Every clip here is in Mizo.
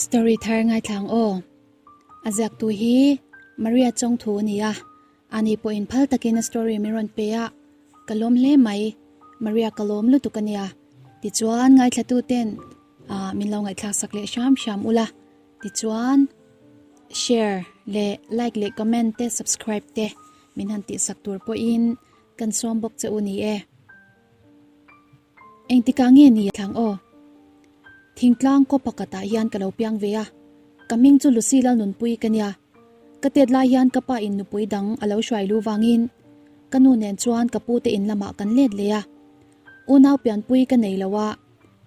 Story thar ngaithlang aw. A ziaktu hi Maria Chawngthu a ni a, ani pawhin phal takin a story min rawn pe a, ka lawm hle mai. Maria ka lawm lutuk a nia. Tichuan ngaithlatu ten min lo ngaihthlak sak leh hram hram ula. Tichuan share leh like leh comment te subscribe te min han tihsak tur pawhin kan sawm bawk che u ni e. Engtikah nge ni thlang aw? Thingtlang kaw pakhatah hian ka lo piang ve a, ka hming chu Lucy Lalnunpui ka nia. Ka tet lai hian ka pa in nupui dang a lo hruai lu vangin ka nu nen chuan ka pu te in lamah kan let leh a. Unau pianpui ka nei lo a,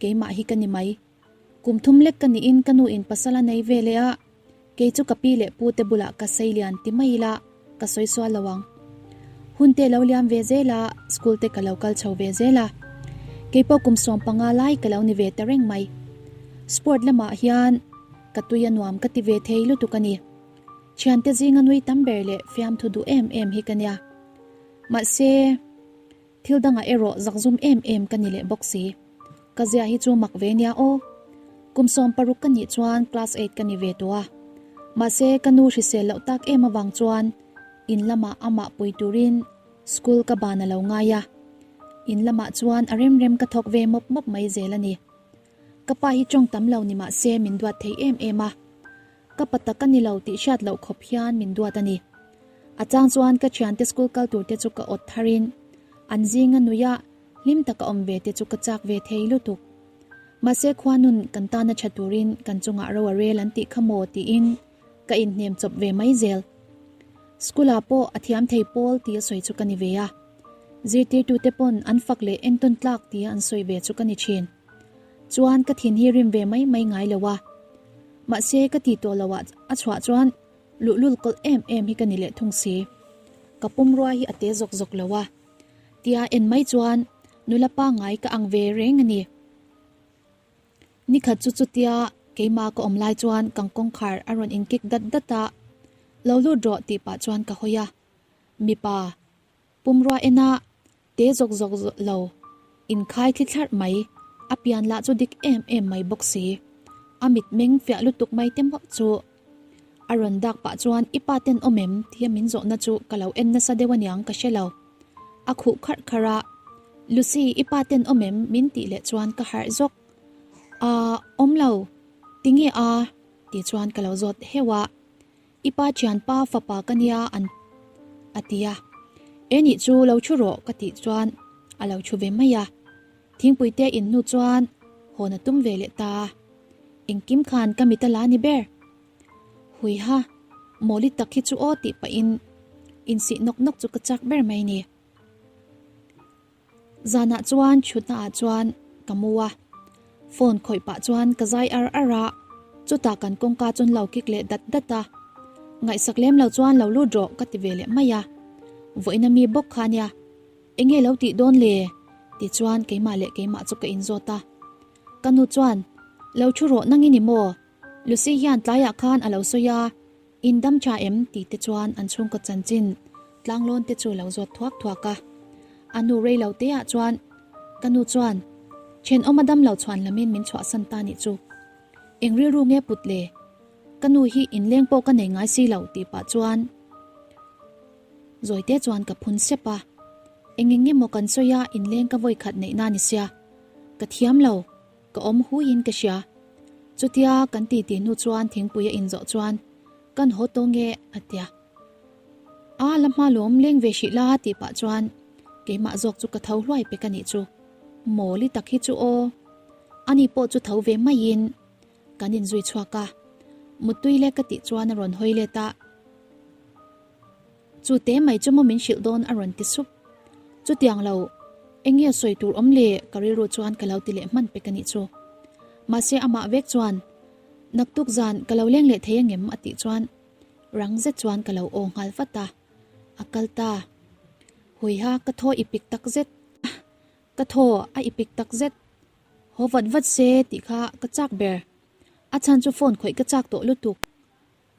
keimah hi ka ni mai. Kum thum lek ka niin ka nu in pasal a nei ve leh a, kei chu ka pi leh pu te bulah ka sei lian ti mai ila ka sawi sual lo ang. Hun te lo liam ve zel a, school te ka lo kal chho ve zel a. Kei pawh kum 15 lai ka lo ni ve ta reng mai. Sport lamah hian ka tui a nuam ka ti ve thei lutuk a ni. Thiante zinga nui tam ber leh fiamthu duh em em hi ka nia. Mahse. Thil dangah erawh zakzum em em ka ni leh bawk si. Ka zia hi chu mak ve nia aw. Kum 16 ka nih chuan class eight ka ni ve tawh a. Mahse ka nu hrisel loh tak em avang chuan in lamah amah pui turin school ka ban a lo ngai a. In lamah chuan a rem rem ka thawk ve mawp mawp mai zel a ni. Ka pa hi tawng tam lo ni mahse min duat thei em em a. Ka pa tak a ni lo tih hriat loh khawp hian min duat a ni. A chang chuan ka thiante school kal tur te chu ka awt tharin an zinga nuia hlim taka awm ve te chu ka chak ve thei lutuk. Mahse khuanun kan tana tha turin kan chungah ro a rel an tih kha maw tiin ka inhnem chawp ve mai zel. School ah pawh a thiam thei pawl tia sawi chu ka ni ve a. Zirtirtute pawn an fak leh entawn tlak tia an sawi ve chu ka ni thin. Chuan ka thin hi rim ve mai mai ngai lo a. Mahse ka ti tawh lo ah a chhuah chuan luhlul kawlh em em hi ka ni leh thung si. Ka pumrua hi a te zawk zawk lo a. Tia en mai chuan nula pangngai ka ang ve reng a ni. Nikhat chu chutia keimah ka awm lai chuan kang kawngkhar a rawn inkik dat dat a, Lo lut rawh tih pah chuan ka hawi a. Mipa pumrua ena te zawk zawk lo inkhai thli thlarh mai, a pian lah chu dik em em mai bawk si. A mitmeng fiah lutuk mai te mawlh chu a rawn dak pah chuan i pa ten awm em tia min zawhna chu ka lo en nasa deuh aniang ka hre lo. A khuh kharh kharh a, Lucy i pa ten awm em min tih leh chuan ka harh zawk. Aa awm lo, tinge a? Tih chuan ka lo zawt heuh a. I pa thianpa fapa ka nia an a ti a. E nih chu lo thu rawh ka tih chuan a lo thu ve mai a. Thingpui te in hnu chuan hawn a tum ve leh ta. Engkim khan ka mit a la ni ber. Huiha, mawli tak hi chu aw tih pahin insih nawk nawk chu ka chak ber mai ni. Zanah chuan thutna ah chuan ka mu a, phone khawih pah chuan ka zai ar ar a, chutah kan kawngka chuan lo kik leh dat dat a, ngaihsak lem lo chuan lo lut rawh ka ti ve leh mai a, vawiin ami bawk kha ania, enge lo tih dawn le? Ti chuan keimah leh keimah chu ka inzawt a, ka nu chuan lo thu rawh nang i ni maw? Lucy hian tlaiah khan a lo sawi a, In dam tha em? tih te chuan an chhungkaw chanchin tlanglawn te chu lo zawt thuak thuak a. A nu rei lo te ah chuan ka nu chuan thenawm a dam lo chhuan lamin min chhuahsan ta nih chu. Eng rilru nge put le? Ka nu hi inleng pawh ka nei ngai si lo tih pah chuan zawi te chuan ka phun sep a. Eng eng nge maw kan sawi a inleng ka vawi khat neih na ni sia. Ka thiam lo. Ka awm huiin ka hria. Chutia kan titi hnu chuan thingpui a inzawh chuan kan haw tawh nge a tia. A la hma lawm leng ve hrih la tih pah chuan keimah zawk chu ka tho hluai pek a nih chu. Mawli tak hi chu aw. Ani pawh chu tho ve maiin kan inzui chhuak a. Muttui le ka tih chuan a rawn hawi let a. Chu te mai chu maw min hrilh dawn a rawn ti sup. Chutiang lo, eng nge sawi tur awm le ka rilru chuan ka lo ti leh hman pek a nih chu. Mahse amah vek chuan, Naktuk zan ka lo leng leh thei angem a tih chuan rang zet chuan ka lo aw nghal vat a. A kal ta. Huiha ka thaw i pik tak zet. Ka thaw a i pik tak zet. Haw vat vat se tih kha ka chak ber. A chhan chu phone khawih ka chak tawh lutuk.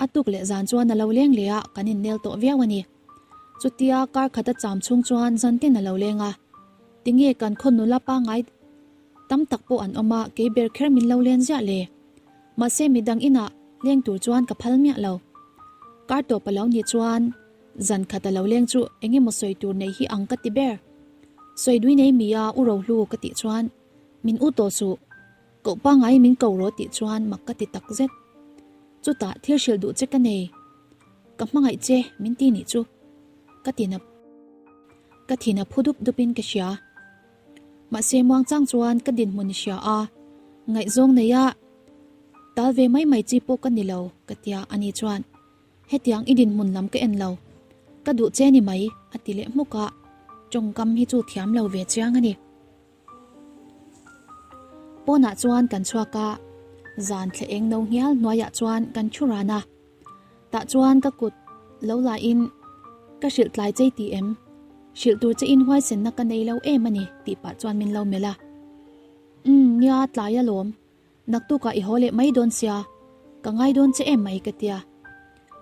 A tuk leh zan chuan a lo leng leh a, kan innel tawh viau a ni. Chutia kar khat a cham chhung chuan zan tin a lo leng a. Tinge kan khaw nula pangngai tam tak pawh an awm a, kei ber kher min lo len ziah le. Mahse midang inah leng tur chuan ka phal miah lo. Kar tawp a lo nih chuan zan khat a lo leng chu eng emaw sawi tur nei hi ang ka ti ber. Sawi dui nei mi a u rohlu ka tih chuan min u tawh suh. Koh pangai min ko rawh tih chuan mak ka ti tak zet. Chutah thil hrilh duh che ka nei. Ka hmangaih che min ti nih chu. Ka tin a ka thin a phu dup dup in ka hria. Mahse muangchang chuan ka dinhmun i hria a, ngaihzawng nei a tal ve mai mai chi pawh ka ni lo ka tia a ni chuan hetiang i dinhmun lam ka en lo, ka duh che ni mai a ti leh hmuk a, tawngkam hi chu thiam lo ve chiang a ni. Pawnah chuan kan chhuak a, zan thla eng no nghial hnuaiah chuan kan thu ran a. Tah chuan ka kut lo la in ka hrilh tlai chei ti em? Hrilh tur che in huaisenna ka nei lo em a ni tih pah chuan min lo melh a. Umm nia tlai alawm, naktukah i haw leh mai dawn sia, ka ngai dawn che em mai ka tia.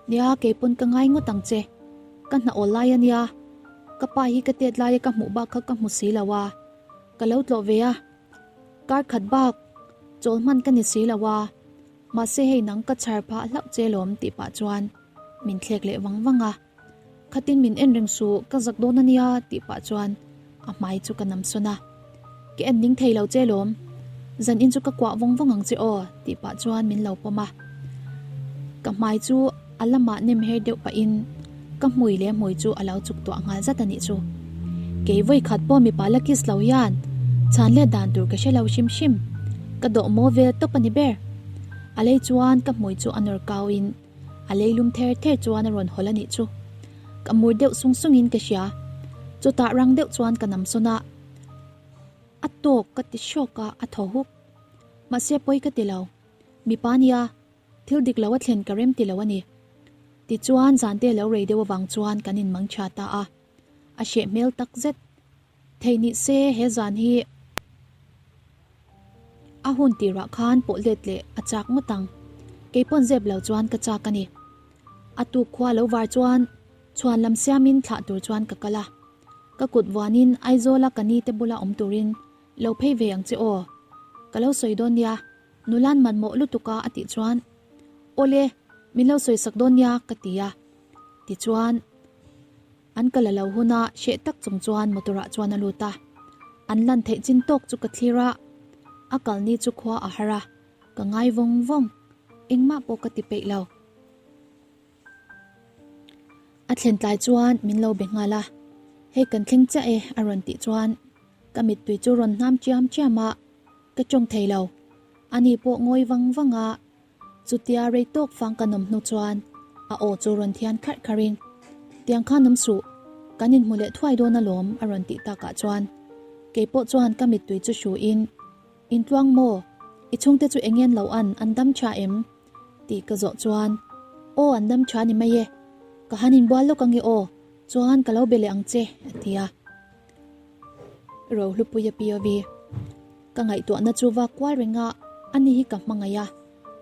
Nia keipawn ka ngai ngawt ang che, ka hna awl lai a nia, ka pa hi ka tet laia ka hmuh bak kha ka hmu si lo a, ka lo tlawh ve a, kar khat bak chawl hman ka ni si lo a. Mahse hei nang ka chhar phah hlauh che lawm tih pah chuan min thlek leh vang vang a. Khatin min en reng suh ka zak dawn a nia tih pah chuan a hmai chu ka nam sawn a. Ka en ning thei lo che lawm, zan in chu ka kuah vawng vawng ang che aw tih pah chuan min lo pawm a. Ka hmai chu a lamah nem her deuh pahin ka hmui leh hmui chu a lo chuk tuah nghal zat a nih chu. Kei vawi khat pawh mipa la kiss lo hian chhan let dan tur ka hre lo hrim hrim. Ka dawh maw vel tawp a ni ber. A lei chuan ka hmui chu a nawr kau in a lei lum ther ther chuan a rawn hawlh a nih chu. Ka mur deuh sung sung in ka hria. Chutah rang deuh chuan ka nam sawn a. A tawk ka ti hrawk a, a thaw huk. Mahse pawi ka ti lo. Mipa nia. Thil dik lo a thlen ka rem ti lo a ni. Tichuan zante lo rei deuh avang chuan kan inmang tha ta a. A hreh hmel tak zet. Thei ni se he zan hi a hun tirah khan pawh let leh a chak ngawt ang. Kei pawn zep lo chuan ka chak a ni. A tuk khua lo var chuan chhuan lam siamin thlah tur chuan ka kal a. Ka kut vuanin Aizawla ka ni te bula awm turin lo phei ve ang che aw. Ka lo sawi dawn nia. Nulan manmawh lutuk a a tih chuan, Awle, min lo sawisak dawn nia ka ti a. Tichuan, an kal a lo hun a, hreh tak chung chuan motor ah chuan a lut a. An lan theih chin tawk chu ka thlir a, a kalni chu khua a har a, ka ngai vawng vawng, engmah pawh ka ti peih lo. A thlen tlai chuan min lo be nghal a, Hei kan thleng chiah e a rawn tih chuan ka mittui chu rawn hnam chiam chiam a, Ka tawng thei lo. Ani pawh ngawi vang vang a, chutia rei tawk fang ka nawm hnu chuan a aw chu rawn thian kharh kharh in, Tiang khan awm suh, kan inhmu leh thuai dawn alawm a rawn tih takah chuan kei pawh chuan ka mittui chu hru in, Intluang maw? I chhungte chu eng en lo an, an dam tha em? tih ka zawh chuan, Aw an dam tha ni mai e, ka han inbual lawk ange aw, chuan ka lo be leh ang che a ti a. Rohlupuia POV. Ka ngaihtuahna chu vak kual reng a, ani hi ka hmangaih a,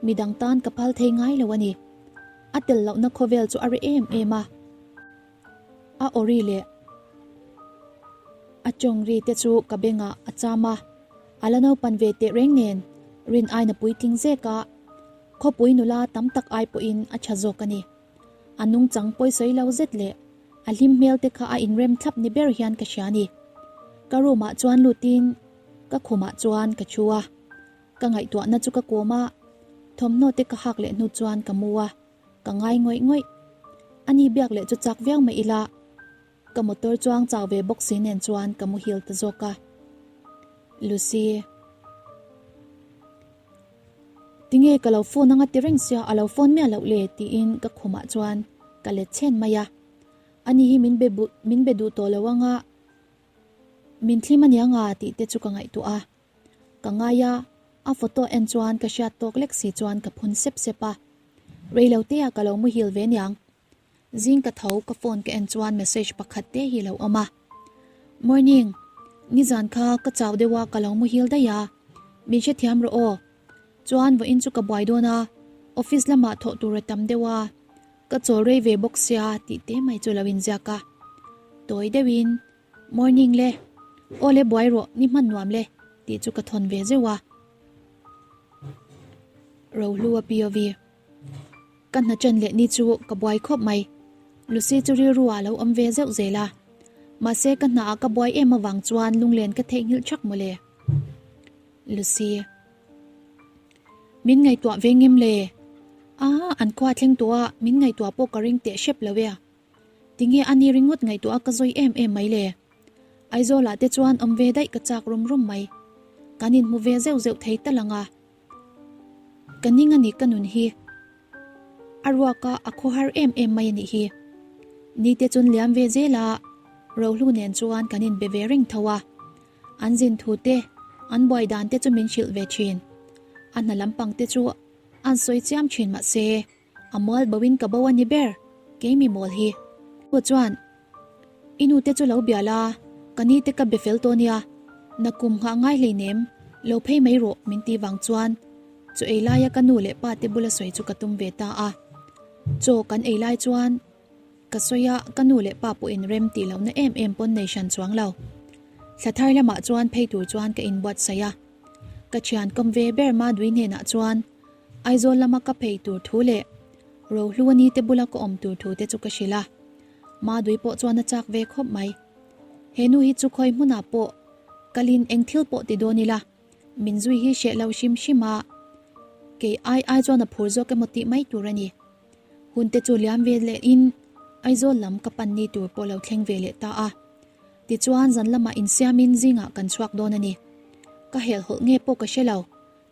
midang tan ka phal thei ngai lo a ni. A tel lohna khawvel chu a ri em em a, a awri leh a tawng ri te chu ka bengah a cham a, a la naupan ve teh reng nen rin aina puitling zek a, khawpui nula tam tak ai pawhin a tha zawk a ni. A nungchang pawisawi lo zet leh a hlim hmel te kha a inrem thlap ni ber hian ka hria ni. Ka room ah chuan lutin ka khumah chuan ka thu a, ka ngaihtuahna chu ka kawm a, thawmhnaw te ka hak leh hnu chuan ka mu a, ka ngai ngawih ngawih. Ani biak leh chu chak viau mai ila, ka motor chuang chau ve bawk si nen chuan ka muhil ta zawk a. Lucy. Tinge ka lo phone anga ti reng sia a lo phone miah loh le tiin ka khumah chuan ka let chhen mai a. Ani hi min be min be duh tawh lo anga min thlim aniang a tih te chu ka ngaihtuah a. Ka ngai a, a photo en chuan ka hriat tawk lek si chuan ka phun sep sep a. Reilote ah ka lo muhil ve niang. Zing ka tho ka phone ka en chuan message pakhat te hi lo awm a. Morning, nizan kha ka chau deuh a ka lo muhil daih a, min hrethiam rawh aw. Chuan vawiin chu ka buai dawn a, office lamah thawh tur a tam deuh a, ka chawl rei ve bawk sia tih te mai chu lo inziak a. Tawi deuhin, Morning le, aw le buai rawh, ni hman nuam le tih chu ka thawn ve zeuh a. Rohlua POV. Ka hna ṭan leh ni chu ka buai khawp mai. Lucy chu rilru ah lo awm ve zeuh zel a. Mahse ka hna ah ka buai em avang chuan lunglen ka theihnghilh ṭhak mawle. Lucy. Min ngaihtuah ve ngem le? Aa, an khua thleng tawh a, min ngaihtuah pawh ka ring teh hrep lo e a. Tinge a ni ringawt ngaihtuah a ka zawi em em mai le? Aizawl ah te chuan awm ve daih ka chak rum rum mai. Kan inhmu ve zeuh zeuh thei tal ang a. Ka ning a ni ka nun hi. A ruak a a khawhar em em mai a nih hi. Ni te chun liam ve zel a, Rohlu nen chuan kan inbe ve reng tho a. An zin thu te, an buai dan te chu min hrilh ve thin. A hna lampang te chu an sawi chiam thin mahse, a mual bo in ka bo a ni ber, kei mi mawl hi. Pu chuan, I nu te chu lo bia la, ka ni te ka be fel tawh nia, na kum nghah ngai hleinem, lo phei mai rawh min ti vang chuan chaw ei laia ka nu leh pa te bula sawi chu ka tum ve ta a. Chaw kan ei lai chuan ka sawi a, ka nu leh pa pawhin rem tih lohna em em pawn nei hran chuang lo. Thla thar lamah chuan phei tur chuan ka inbuatsaih a, ka thian kawm ve ber Madui hnenah chuan Aizawl lama ka phei tur thu leh Rohluani te bula ka awm tur thu te chu ka hrilh a. Madui pawh chuan a chak ve khawp mai. He nu hi chu khawi hmunah pawh kalin eng thil pawh ti dawn ila, min zui hi hreh lo hrim hrim a, kei ai ai chuan a phur zawk emaw tih mai tur a ni. Hun te chu liam ve leh in Aizawl lam ka pan ni tur pawh lo thleng ve leh ta a. Tichuan zan lamah insiamin zingah kan chhuak dawn a ni. Ka helhhawlh nge pawh ka hre lo,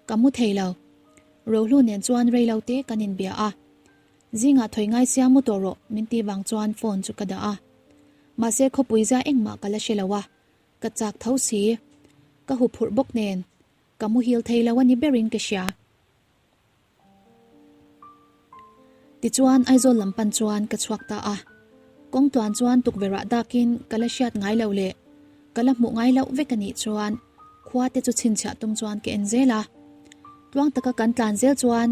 ka mu thei lo. Rohlu nen chuan rei lo te kan inbia a. Zingah thawi ngai sia mu tawh rawh min tih vang chuan phone chu ka dah a. Mahse khawpui zia engmah ka la hre lo a, ka chak tho si. Ka huphurh bawk nen, ka muhil thei lo a ni berin ka hria. Tichuan Aizawl lam pan chuan ka chhuak ta a. Kawng tluan chuan tukverh ah dakin ka la hriat ngai loh leh ka la hmuh ngai loh vek a nih chuan khua te chu chhinchhiah tum chuan ka en zel a. Tluang taka kan tlan zel chuan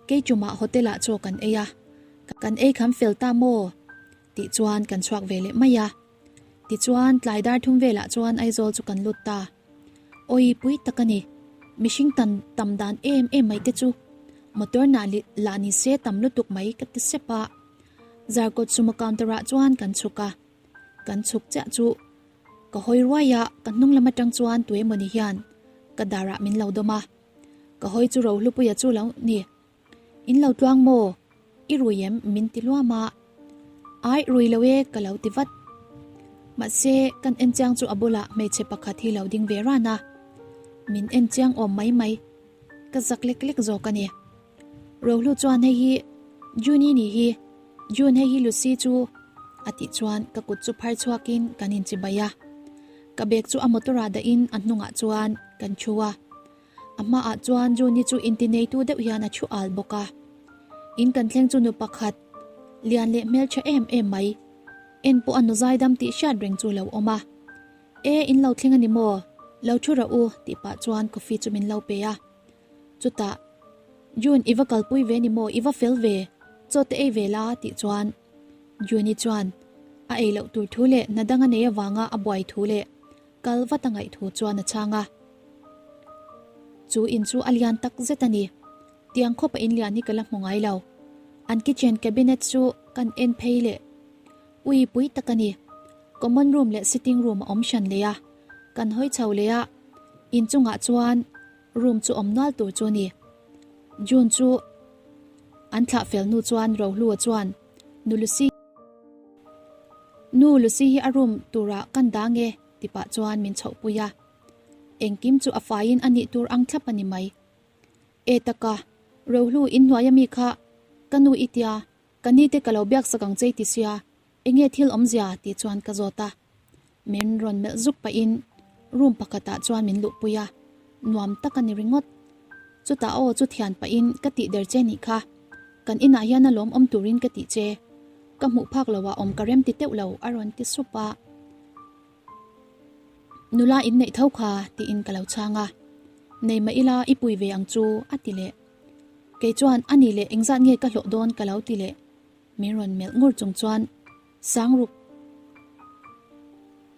kei chumah hotel ah chaw kan ei a, kan ei kham fel ta maw tih chuan kan chhuak ve leh mai a. Tichuan tlai dar thum velah chuan Aizawl chu kan lut ta. Awi pui tak a ni. Mihring tan tam dan em em mai te chu motor nah lah ni se tam lutuk mai ka ti sep a. Zarkawt sumo counter ah chuan kan chhuk a. Kan chhuk chiah chu ka hawi ruai a, ka hnung lam atang chuan tu emawni hian ka darah min lo dawm a. Ka hawi chu Rohlupuia chu lo ni. In lo tluang maw? I rui em? Min ti luam a. Ai, rui lo e, ka lo ti vat. Mahse, kan en chiang chu a bulah hmeichhe pakhat hi lo ding ve ran a. Min en chiang awm mai mai. Ka zak lek lek zawk a ni. Rohlu chuan hei hi June-i ni hi, June hei hi Lucy chu a tih chuan ka kut chu phar chhuakin kan inchibai a. Ka bag chu a motor ah dahin a hnungah chuan kan thu a. A hmaah chuan June-i chu intineitu deuh hian a thu al bawk a. In kan thleng chu nu pakhat, lian leh hmeltha em em mai, en pawh a nu zaidam tih hriat reng chu lo awm a. E, in lo thleng a ni maw? Lo thu rawh u, tih pah chuan coffee chu min lo pe a. Chutah, June i va kalpui ve ni maw? I va fel ve, chaw te ei ve la, tih chuan June-i chuan a ei loh tur thu leh hna dang a nei avanga a buai thu leh Kal vat a ngaih thu chuan a chhang a. Chu in chu a lian tak zet a ni. Tiang khawp a in lian hi ka la hmu ngai lo. An kitchen cabinet chu kan en phei leh ui pui tak a ni. Common room leh sitting room a awm hran leh a. Kan hawi chho leh a, in chungah chuan room chu awm nual tur chu a ni. June chu an thlah fel hnu chuan Rohlua chuan Nu Lucy, Nu Lucy hi a room turah kan dang e ti pah chuan min chhoh pui a. Engkim chu a faiin a nih tur ang thlap a ni mai. E taka, Rohlu inhnuai ami kha ka nu i tia, ka ni te ka lo biak sak ang che i ti sia, enge thil awmzia tih chuan ka zawt a. Min rawn melh zuk pahin room pakhatah chuan min luhpui a, nuam tak a ni ringawt. Chutah aw chu thian pahin ka tih der che nih kha, kan inah hian a lawm awm turin ka tih che, ka hmuh phak loh ah awm ka rem ti teuh lo a rawn ti sup a. Nula in neih tho kha tiin ka lo chhang a, nei mah ila i pui ve ang chu a ti leh. Kei chuan a nih leh engzat nge ka hlawh dawn ka lo ti leh. Min rawn melh ngur chung chuan Sangruk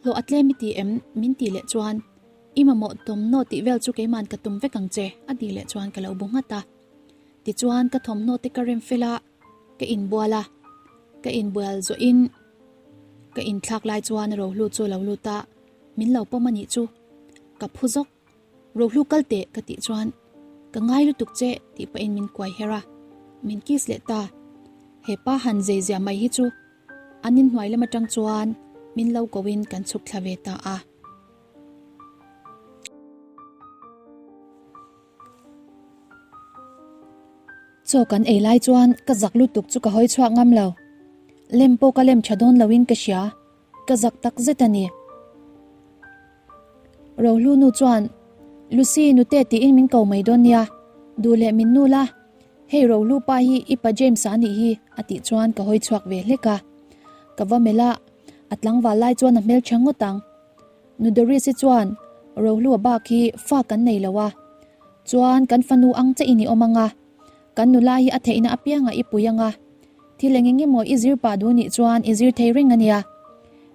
hlawh a tlem i ti em? Min tih leh chuan I mamawh tum naw tih vel chu keiman ka tum vek ang che a tih leh chuan ka lo bu nghat a. Tichuan ka thawmhnaw te ka rem fel a, ka inbual a, ka inbual zawhin ka inthlak lai chuan Rohlu chu a lo lut a, min lo pawm a nih chu. Ka phu zawk, Rohlu kal teh ka tih chuan ka ngai lutuk che tih pahin min kuai her a, min kiss leh ta. He pa han zei ziah mai hi chu an inhnuai lam atang chuan min lo ko in kan chhuk thla ve ta a. Chaw kan ei lai chuan ka zak lutuk chu ka hawi chhuak ngam lo. Lem pawh ka lem tha dawn loin ka hria, ka zak tak zet a ni. Rohlu nu chuan, Lucy, nute tiin min ko mai dawn nia, duh leh min nu la, hei Rohlu pa hi i pa James-a anih hi a tih chuan ka hawi chhuak ve hlek a. Ka va melh a, a tlangval lai chuan a hmeltha ngawt ang. Nu Doris-i chuan, Rohlua bak hi fa kan nei lo a, chuan kan fanu ang che in i awm ang a, kan nula hi a theihna apiangah i pui ang a, thil eng eng emaw i zir pah duh nih chuan i zir thei reng a nia.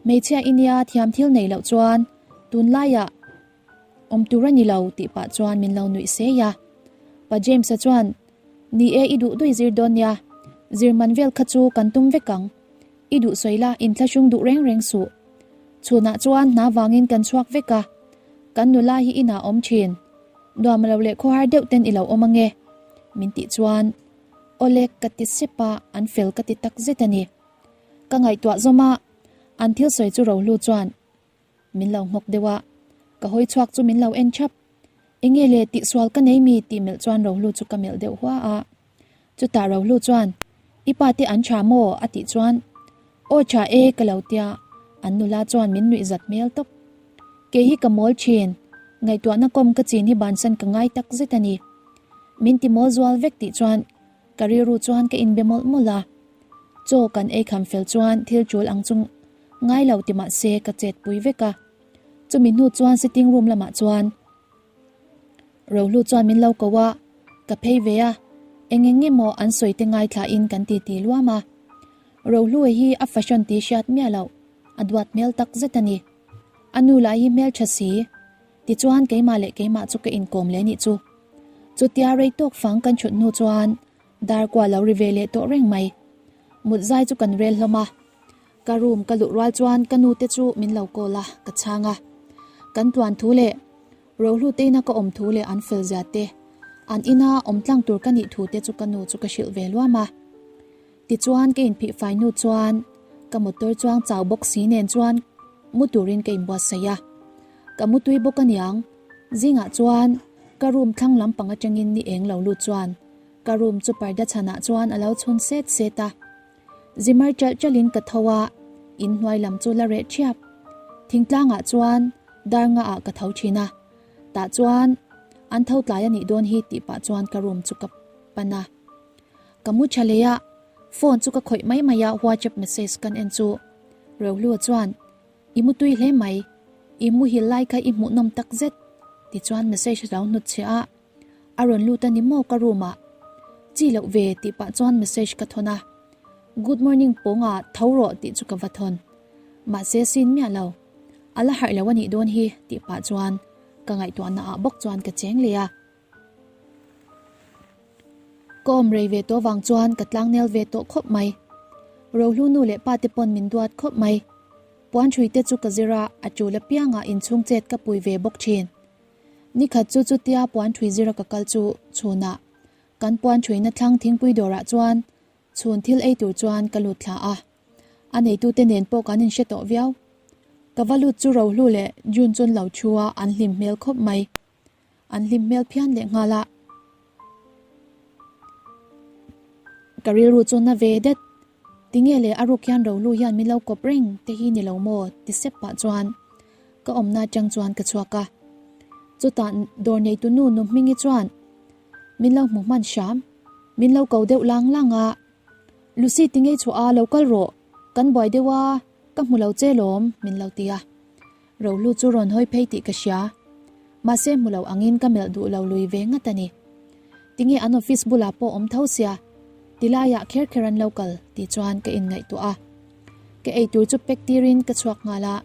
Hmeichhia i nia thiam thil nei loh chuan tunlaiah awm tur a ni lo tih pah chuan min lo nuih sei a. Pa James-a chuan, Ni e i duh duh i zir dawn nia, zir man vel kha chu kan tum vek ang. I duh sawi la, inthlahrung duh reng reng suh. Chhunah chuan hna vangin kan chhuak vek a, kan nula hi inah awm thin. Nuam lo leh khawhar deuh ten i lo awm ange. Min tih chuan, Awle ka ti sep a, an fel ka ti tak zet a ni. Ka ngaihtuah zawm a, an thil sawi chu Rohlu chuan min lo nghawk deuh a, ka hawi chhuak chu min lo en thap. Enge le tihsual ka nei mi tih melh chuan Rohlu chu ka melh deuh hua a. Chutah Rohlu chuan, I pa te an tha maw? a tih chuan, Aw tha e ka lo tia, an nula chuan min nuih zat hmel tawp. Kei hi ka mawl thin, ngaihtuahna kawm ka chin hi bansan ka ngai tak zet a ni. Min ti mawl zual vek tih chuan ka rilru chuan ka inbe mawlh mawlh a. Chaw kan ei kham fel chuan thil tul ang chu ngai lo ti mah se ka chet pui vek a. Chumi hnu chuan sitting room lamah chuan Rohlu chuan min lo ko a, ka phei ve a, eng eng nge maw an sawi te ngaithla in kan ti ti luam a. Rohlue hi a fashion tih hriat miah loh, a duat hmel tak zet a ni. A nu lah hi hmeltha si, tichuan keimah leh keimah chu ka inkawm leh nih chu. Chutia rei tawk fang kan chhut hnu chuan dar kua lo ri ve leh tawh reng mai. Mut zai chu kan rel hlawm a. Ka room ka luh rual chuan ka nu te chu min lo call a, ka chhang a. Kan tluan thu leh Rohlu te ina ka awm thu leh an fel zia te, an ina awm tlang tur ka nih thu te chu ka nu chu ka hrilh ve luam a. Tichuan ka inphih fai hnu chuan ka motor chuang chau bawk si nen chuan mu turin ka inbuatsaih a. Ka mu tui bawk aniang, zingah chuan ka room thlang lampang atangin ni eng lo lut chuan ka room chu parda chhanah chuan a lo chhun set set a. Zimar ṭalh ṭalhin ka tho a, inhnuai lam chu la reh ṭhiap. Thingtlangah chuan dar ngaah ka tho ṭhin a, tah chuan an tho tlai a nih dawn hi tih pah chuan ka room chu ka pan a. Ka mu ṭha leh a, phone chu ka khawih mai mai a WhatsApp message kan en chu Rohlua chuan I mu tui hle mai, i muhil lai kha i hmuhnawm tak zet ti chuan message a lo hnutchhiah a. A rawn lut a ni maw ka room ah? Chi loh ve tih pah chuan message ka thawn a. Good morning pawnga tho rawh tih chu ka va thawn. Mahse sin miah lo. A la harh lo a nih dawn hi tih pah chuan ka ngaihtuahna ah bawk chuan ka cheng leh a. Ka awm rei ve tawh vang chuan ka tlangnel ve tawh khawp mai. Rohlu nu leh pa te pawn min duat khawp mai. Puanṭhui te chu ka zir a, a ṭul apiangah inchhung chet ka pui ve bawk ṭhin. Nikhat chu chutia puan ṭhui zira ka kal chu chhunah kan puan ṭhuina thlang thingpui dawrah chuan chhun thil ei tur chuan ka lut thla a. A neitute nen pawh kan inhre tawh viau. Ka va lut chu Rohlu leh June chuan lo ṭhu a, an hlim hmel khawp mai. An hlim hmel phian leh nghal a. Ka rilru chu na ve det. Tinge le a ruk hian Rohlu hian min lo kawp reng te hi ni lo maw ti sep pah chuan ka awmna atang chuan ka chhuak a. Chutah dawr neitu nu nu Hmingi chuan min lo hmu hman hram, min lo ko deuh lang lang a. Lucy tinge chhuah a lo kal rawh, kan buai deuh a, ka hmu lo che lawm min lo ti a. Rohlu chu rawn hawi phei tih ka hria. Mahse hmu lo angin ka melh duh lo lui ve ngat a ni. Tinge an office bulah pawh awm tho sia, tilaiah kher kher an lo kal tih chuan ka inngaihtuah a. Ka ei tur chu pack tirin ka chhuak nghal a.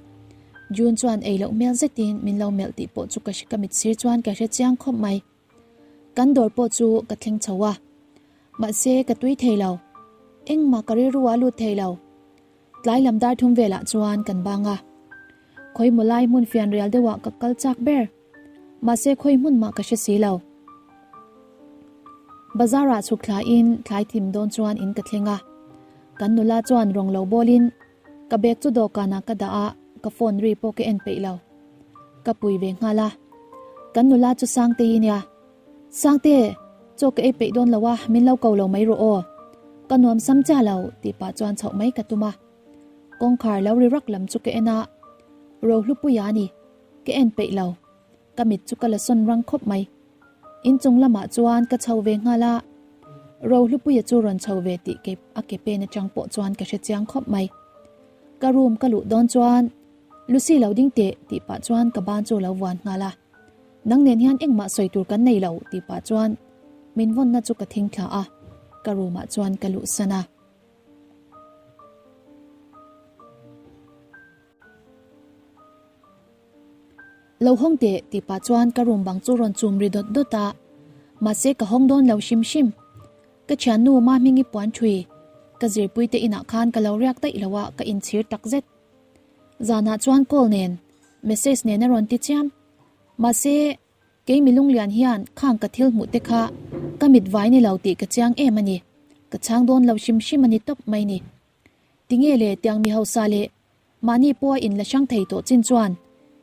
June chuan ei loh hmel zetin min lo melh tih pawh chu ka hre ka mit sir chuan ka hre chiang khawp mai. Kan dawr pawh chu ka thleng chho a. Mahse, ka tui thei lo. Engmah ka rilru ah lut thei lo. Tlai lam dar thum velah chuan kan bang a. Khawi maw lai hmun fian rial deuhah ka kal chak ber. Mahse khawi hmun mah ka hre si lo. Bazar ah chhuk thla in thlai thim dawn chuan in ka thleng a. Kan nula chuan rawng lo bawl in ka bag chu dawhkan ah ka dah a, ka phone ri pawh ka en peih lo. Ka pui ve nghal a. Kan nula chu Sangtei nia. Sangte, chaw ka ei peih dawn lo a, min lo ko lo mai rawh aw. Ka nuam sam chiah lo, tih pah chuan chhoh mai ka tum a. Kawngkhar lo ri rak lam chu ka en a, Rohlupuia a ni, ka en peih lo. Ka mit chu ka la sawn rang khawp mai. Inchung lamah chuan ka chho ve nghal a, Rohlupuia chu rawn chho ve tih ke a ke pen atang pawh chuan ka hre chiang khawp mai. Ka room ka luh dawn chuan, Lucy lo ding teh, tih pah chuan ka ban chu lo vuan nghal a. Nang nen hian engmah sawi tur kan nei lo tih pah chuan min vawnna chu ka thing thla a, ka room ah chuan ka luh san a. Lo hawng teh tih pah chuan ka room bang chu rawn chum ri dawt dawt a, mahse ka hawng dawn lo hrim hrim. Ka thiannu Mahmingi puan thui ka zirpui te inah khan ka lo riak daih lo a, ka inchhir takzet. Zanah chuan call nen message nen a rawn ti chiam. Mahse, kei mi lunglian hian khang ka thil hmuh te kha ka mit vai ni lo tih ka chiang em a ni. Ka chhang dawn lo hrim hrim a ni tawp mai ni. Tinge le tiang mi hausa leh mahni pawha in la hrang thei tawh chin chuan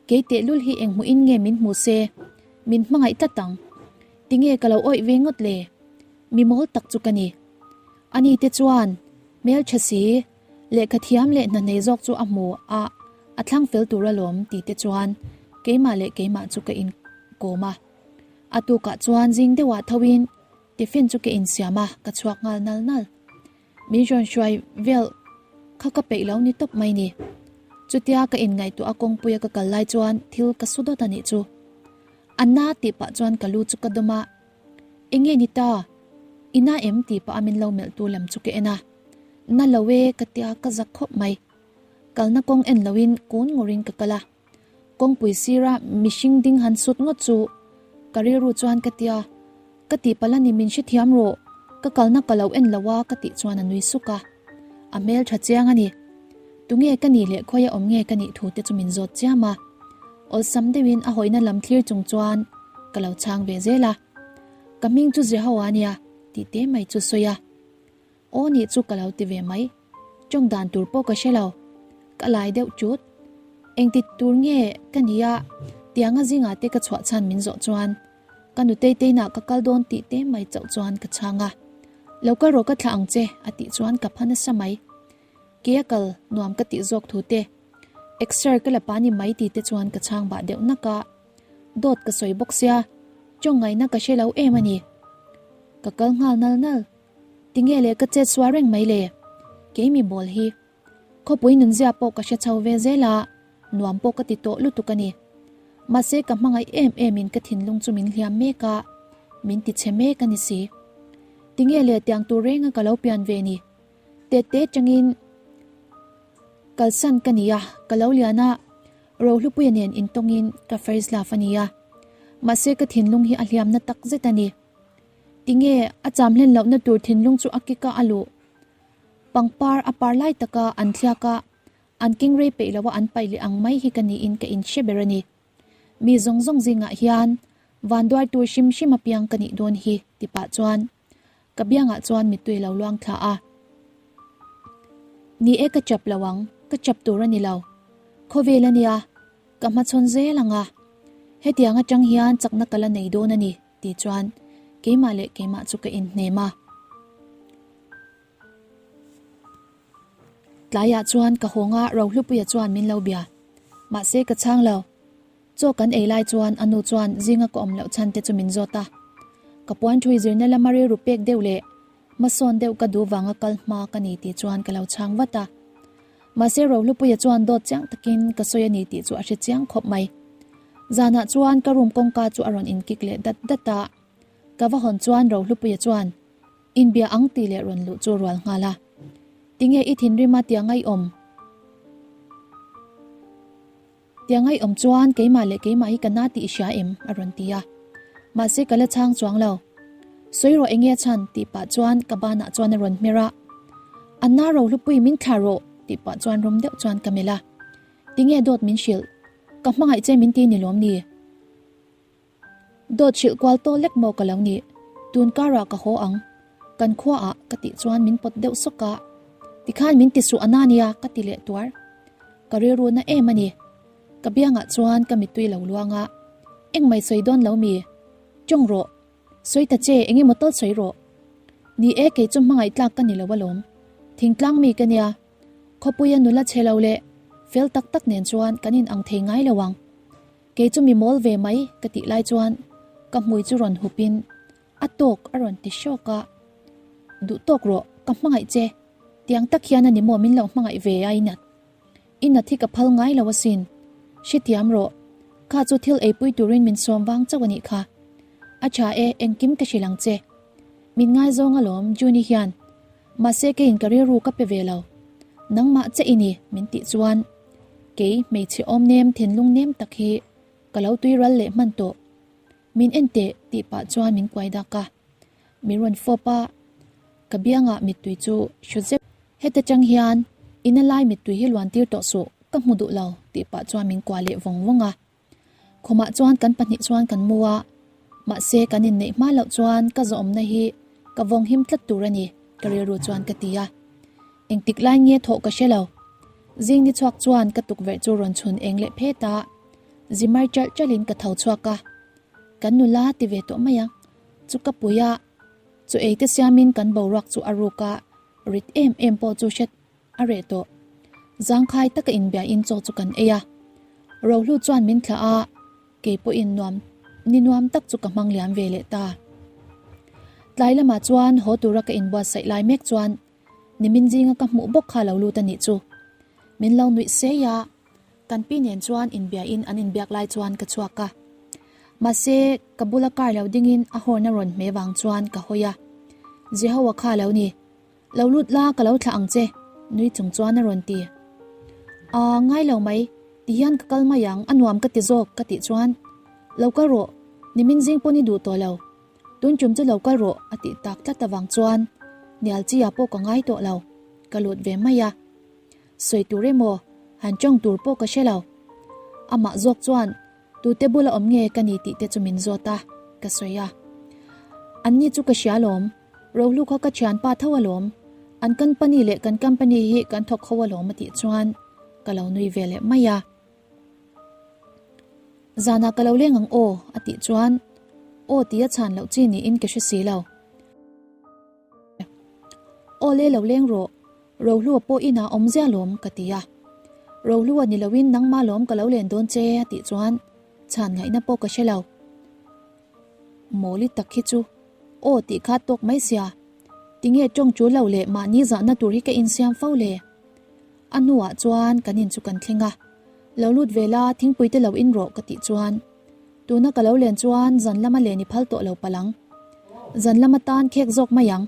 kei tehlul hi eng hmuhin nge min hmu se min hmangaih tlat ang. Tinge ka lo awih ve ngawt le? Mi mawl tak chu ka ni. Ani te chuan hmeltha si Lehkha thiam leh hna nei zawk chu a hmu a, a thlang fel tur alawm ti te chuan keimah leh keimah chu ka inkawm a. A tukah chuan zing deuhah tho in tiffin chu ka insiam a, ka chhuak nghal nal nal. Min rawn hruai vel kha ka peih lo ni tawp mai ni. Chutia ka inngaihtuah a kawngpuia ka kal lai chuan thil ka su dawt a nih chu. A na tih pah chuan ka lu chu ka dawm a, Enge ni ta? I na em tih pah a min lo melh tu lam chu ka en a. Na lo e ka tia ka zak khawp mai. Kalna kawng en loin kun ngurin ka kal a. Kawngpui sira mihring ding han sut ngawt chu ka rilru chuan ka tia, ka tihpalh a ni min hrethiam rawh, ka kalna ka lo en lo a ka tih chuan a nui suk a. A hmel tha chiang a ni. Tunge ka nih leh khawia awm nge ka nih thu te chu min zawt chiam a. Awlsam deuhin a hawina lam thlir chung chuan ka lo chhang ve zel a. Ka hming chu Jehoa a nia tih te mai chu sawi a. Aw nih chu ka lo ti ve mai. Tawng dan tur pawh ka hre lo. Ka lai deuh chut. Engti tur nge ka nia tianga zingah te ka chhuah chhan min zawh chuan ka nutei teinah ka kal dawn tih te mai chauh chuan ka chhang a. Lo kal rawh ka thlah ang che a tih chuan ka pha nasa mai. Ke a kal nuam ka tih zawk thu te exer ka la pa ni mai ti te chuan ka chhang bah deuh nak a. Dawt ka sawi bawk sia tawng ngaihna ka hre lo em a ni. Ka kal nghal nal nal. Tinge le ka chet sual reng mai le? Kei mi bawl hi. Khawpui nunzia pawh ka hre chho ve zel a, nuam pawh ka ti tawh lutuk a ni. Mahse ka hmangaih em em in ka thinlung chu min hliam mek a, min ti chhe mek a ni si. Tinge le tiang tur reng a ka lo pian ve ni? Tet te tangin kalsan ka ni a, ka lo lian a, Rohlupuia nen intawngin ka first love a ni a. Mahse ka thinlung hi a hliamna tak zet a ni. Tinge a cham hlen lohna tur thinlung chu a kik a a luh. Pangpar a par lai taka an thliak a, an keng rei peih loa an paih leh ang mai hi ka niin ka inhre ber a ni. Mi zawng zawng zingah hian vanduai tur hrim hrim a piang ka nih dawn hi ti pah chuan ka biangah chuan mittui lo luang thla a. Ni e ka chap lo ang, ka chap tur a ni lo. Khawvel a nia, ka hmachhawn zel ang a. Hetiang atang hian chakna ka la nei dawn a ni. Ti chuan keimah leh keimah chu ka inhnem a. Tlaiah chuan ka hawng a, Rohlupuia chuan min lo bia. Mahse ka chhang lo. Chaw kan ei lai chuan a nu chuan zinga ka awm loh chhan te chu min zawt a. Ka puan thui zirna lama rilru pek deuh leh hmasawn deuh ka duh vanga kal hma ka ni tih chuan ka lo chhang vat a. Mahse Rohlupuia chuan dawt chiang takin ka sawi a ni tih chu a hre chiang khawp mai. Zanah chuan ka room kawngka chu a rawn inkik leh dat dat a, ka va hawn chuan Rohlupuia chuan inbia ang tih leh rawn luh chu rual nghal a. Tinge i thinrim a tia ngaihawm? Tia ngaihawm chuan keimah leh keimah hi ka na tih i hria em? a rawn ti a. Mahse ka la chhang chuang lo. Sawi rawh enge a chhan tih pah chuan ka banah chuan a rawn hmer a. Anna rohlupui min thlah rawh tih pah chuan rum deuh chuan ka melh a. Tinge dawt min hrilh? Ka hmangaih che min ti ni lawm ni? Dawt hrilh kual tawh lek maw ka lo nih? Tun karah ka haw ang. Kan khuaah ka tih chuan min pawt deuh sawk a. Tikhan min ti suh ana nia ka ti leh tuar. Ka rilru na em a ni. Ka biangah chuan ka mittui lo luang a. Engmai sawi dawn lo mi? Tawng rawh. Sawi ta che, eng emaw tal sawi rawh. Ni e, kei chu hmangaih tlak ka ni lo alawm. Thingtlang mi ka nia. Khawpuia nula chhe lo leh fel tak tak nen chuan kan in ang thei ngai lo ang. Kei chu mi mawl ve mai ka tih lai chuan ka hmui chu rawn hup in a tawk a rawn ti hrawk a. Duh tawk rawh, ka hmangaih che. Tiang tak hian a ni maw min lo hmangaih ve a inat. I nat hi ka phal ngai lo asin. Hrethiam rawh. Kha chu thil eipui turin min sawm vang chauh a nih kha. A tha e, engkim ka hrilh ang che. Min ngaizawng alawm, Juni hian. Mahse keiin ka rilru ka pe ve lo. Nangmah che i ni, min tih chuan kei hmeichhe awm nem thinlung nem tak hi ka lo tui ral leh hman tawh. Min en teh tih pah chuan min kuai dak a. Min rawn fawp a, ka biangah mittui chu hru zep. Heta tang hian ina lai mittui hi luan tir tawh suh, ka hmu duh lo tih pah chuan min kuah leh vawng vawng a. Khumah chuan kan pahnih chuan kan mu a, mahse kan inneih hma loh chuan ka zawhawmna hi ka vawng him tlat tur a ni, ka rilru chuan ka ti a. Engtik lai nge thawh ka hre lo. Zing ni chhuak chuan ka tukverh chu rawn chhun eng leh phet a, zimar chalh chalhin ka tho chhuak a. Kan nula ti ve tawh mai ang chu ka pui a, chu ei te siamin kan boruak chu a ruk a, rit em em pawh chu hret a reh tawh. Zangkhai taka inbiain chaw chu kan ei a. Rohlu chuan min thlah a, kei pawhin nuam ni nuam tak chu ka hmang liam ve leh ta. Tlai lamah chuan haw tura ka inbuatsaih lai mek chuan nimin zinga ka hmuh bawk kha lo lut a nih chu. Min lo nuih sei a, kan pi nen chuan inbiain an inbiak lai chuan ka chhuak a. Mahse, ka bula car lo dingin a horn a rawn hmeh vang chuan ka hawi a. Jehowa kha lo ni. Lo lut la ka lo thlah ang che, nui chung chuan a rawn ti. Aa, ngai lo mai, ti hian ka kal mai ang, a nuam ka ti zawk ka tih chuan, Lo kal rawh, nimin zing pawn i duh tawh lo. Tun tum chu lo kal rawh a tih tak tlat avang chuan Nial chi ah pawh ka ngai tawh lo, ka lut ve mai a. Sawi tur emaw, han tawng tur pawh ka hre lo. Amah zawk chuan Tute bula awm nge ka ni tih te chu min zawt a, ka sawi a. Anni chu ka hria alawm. Rohlu kha ka thianpa tho alawm, an company leh kan company hi kan thawk ho alawm a tih chuan ka lo nui ve leh mai a. Zanah ka lo leng ang aw a tih chuan aw tia chhan loh chi niin ka hre si lo. Aw le lo leng rawh, Rohlua pawh inah awm zia lawm ka ti a. Rohlua ni loin nangma lawm ka lo len dawn che a tih chuan chhan ngaihna pawh ka hre lo. Mawli tak hi chu aw tih kha tawk mai sia, tinge tawng tul lo leh mahni zahna tur hi ka insiam fo le? A hnuah chuan kan in chu kan thleng a, lo lut ve la thingpui te lo in rawh ka tih chuan tuna ka lo len chuan zan lama len i phal tawh lo palh ang, zan lama tan khek zawk mai ang,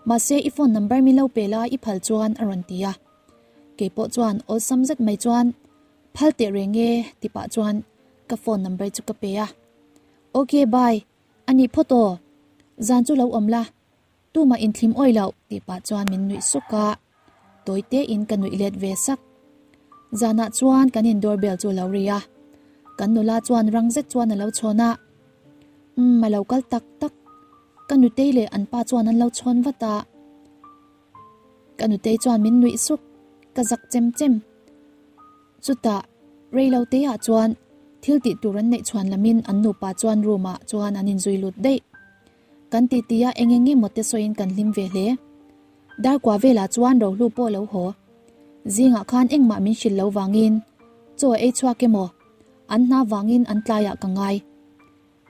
mahse i phone number min lo pe la i phal chuan a rawn ti a, keipawh chuan awlsam zet mai chuan phal teh reng e ti pah chuan ka phone number chu ka pe a. Ok bye, a nih phawt aw, zan chu lo awm la, tumah inthlim awih loh tih pah chuan min nuih suk a, tawi tein ka nuih let ve sak. Zanah chuan kan in doorbell chu a lo ri a, kan nula chuan rang zet chuan a lo chhawn a, umm a lo kal tak tak, ka nutei leh an pa chuan an lo chhawn vat a. Ka nutei chuan min nuih suk, ka zak chem chem. Chutah, rei lo te ah chuan thil tih tur an neih chhuan lamin an nupa chuan room ah chuan an inzui lut daih. Kan ti ti a eng eng emaw te sawiin kan hlim ve hle. Darkua velah chuan Rohlu pawh lo haw. Zingah khan engmah min hrilh lo vangin chaw a ei chhuak emaw, an hna vangin an tlaiah ka ngai.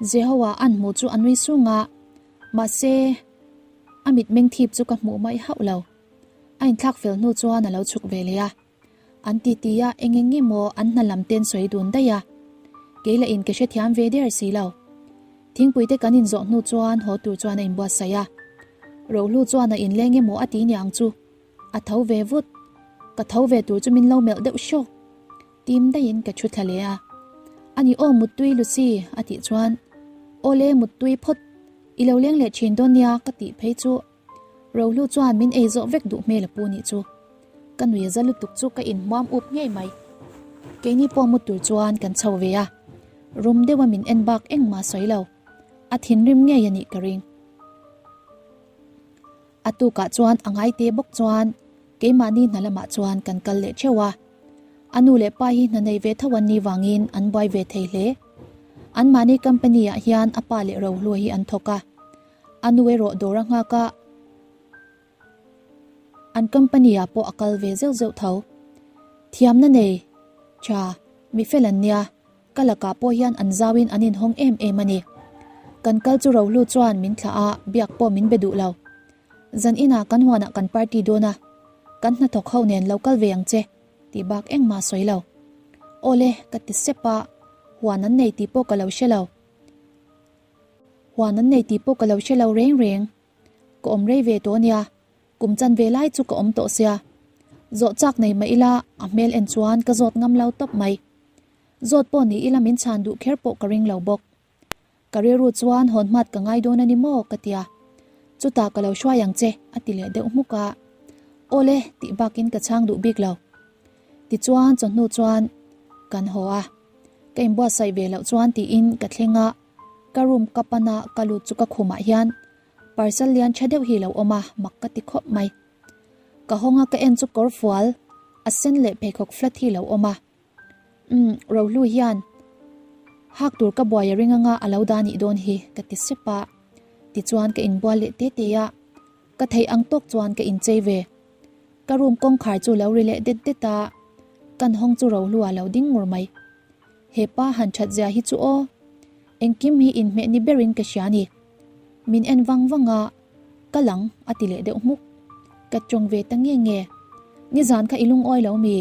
Jehoa an hmuh chu a nui sung a, mahse a mitmeng thip chu ka hmuh mai hauh lo. A inthlak fel hnu chuan a lo chhuk ve leh a. An ti ti a, eng eng emaw an hna lam ten sawi dun daih a. Kei lah in ka hrethiam ve der si lo. Thingpui te kan inzawh hnu chuan haw tur chuan a inbuatsaih a. Rohlu chuan a inleng emaw a ti niang chu. A tho ve vut. Ka tho ve tur chu min lo melh deuh hrawk. Tim daihin ka thu thla leh a. Ani aw muttui Lucy a tih chuan, Awle muttui phawt. I lo leng leh thin dawn nia ka tih phei chu Rohlu chuan min ei zawh vek duh hmel a pu nih chu. Ka nui a za lutuk chu ka inhmuam up ngei mai. Keini pawh mu tur chuan kan chho ve a, rum deuha min en bak engmah sawi lo. A thinrim ngei a nih ka ring. A tukah chuan a ngaite bawk chuan keimahni hna lamah chuan kan kal leh theuh a. A nu leh pa hi hna nei ve tho an nih vangin an buai ve thei hle. Anmahni company ah hian a pa leh Rohlua hi an thawk a. A nu erawh dawr a nghak a, an company ah pawh a kal ve zeuh zeuh tho. Thiamna nei tha mi fel an nia, ka lakah pawh hian an zauin an inhawng em em a ni. Kan kal chu Rohlu chuan min thlah a, biak pawh min be duh lo. Zan inah kan huanah kan party dawn a, kan hnathawk ho nen lo kal ve ang che tih bak engmah sawi lo. Awle, ka ti sep a, huan an nei tih pawh ka lo hre lo. Huan an nei tih pawh ka lo hre lo reng reng. Ka awm rei ve tawh ania, kum chan ve lai chu ka awm tawh sia. Zawh chak nei mah ila a hmel en chuan ka zawt ngam lo tawp mai. Zawt pawh ni ila min chhan duh kher pawh ka ring lo bawk. Ka rilru chuan hawn hmat ka ngai dawn a ni maw ka tia. Chutah ka lo hruai ang che a ti leh deuh hmuk a. Awle tih bakin ka chhang duh bik lo. Tichuan chawhnu chuan kan haw a. Ka inbuatsaih ve loh chuan tiin ka thleng a, ka room ka pan a ka lut chu ka khumah hian parcel lian tha deuh hi lo awm a, mak ka ti khawp mai. Ka hawng a ka en chu kawr fual a sen leh pheikhawk flat hi lo awm a. Umm Rohlu hian hak tur ka buai a ring anga a lo dah nih dawn hi ka ti sep a, tichuan ka inbual leh te te a, ka theih ang tawk chuan ka inchei ve. Ka room kawngkhar chu lo ri leh det det a, kan hawng chu Rohlua lo ding ngur mai. He pa han that zia hi chu aw, engkim hi inhmeh ni berin ka hria ni. Min en vang vang a, ka lang a ti leh deuh hmuk. Ka tawng ve ta nge nge. Nizan kha i lungawi lo mi?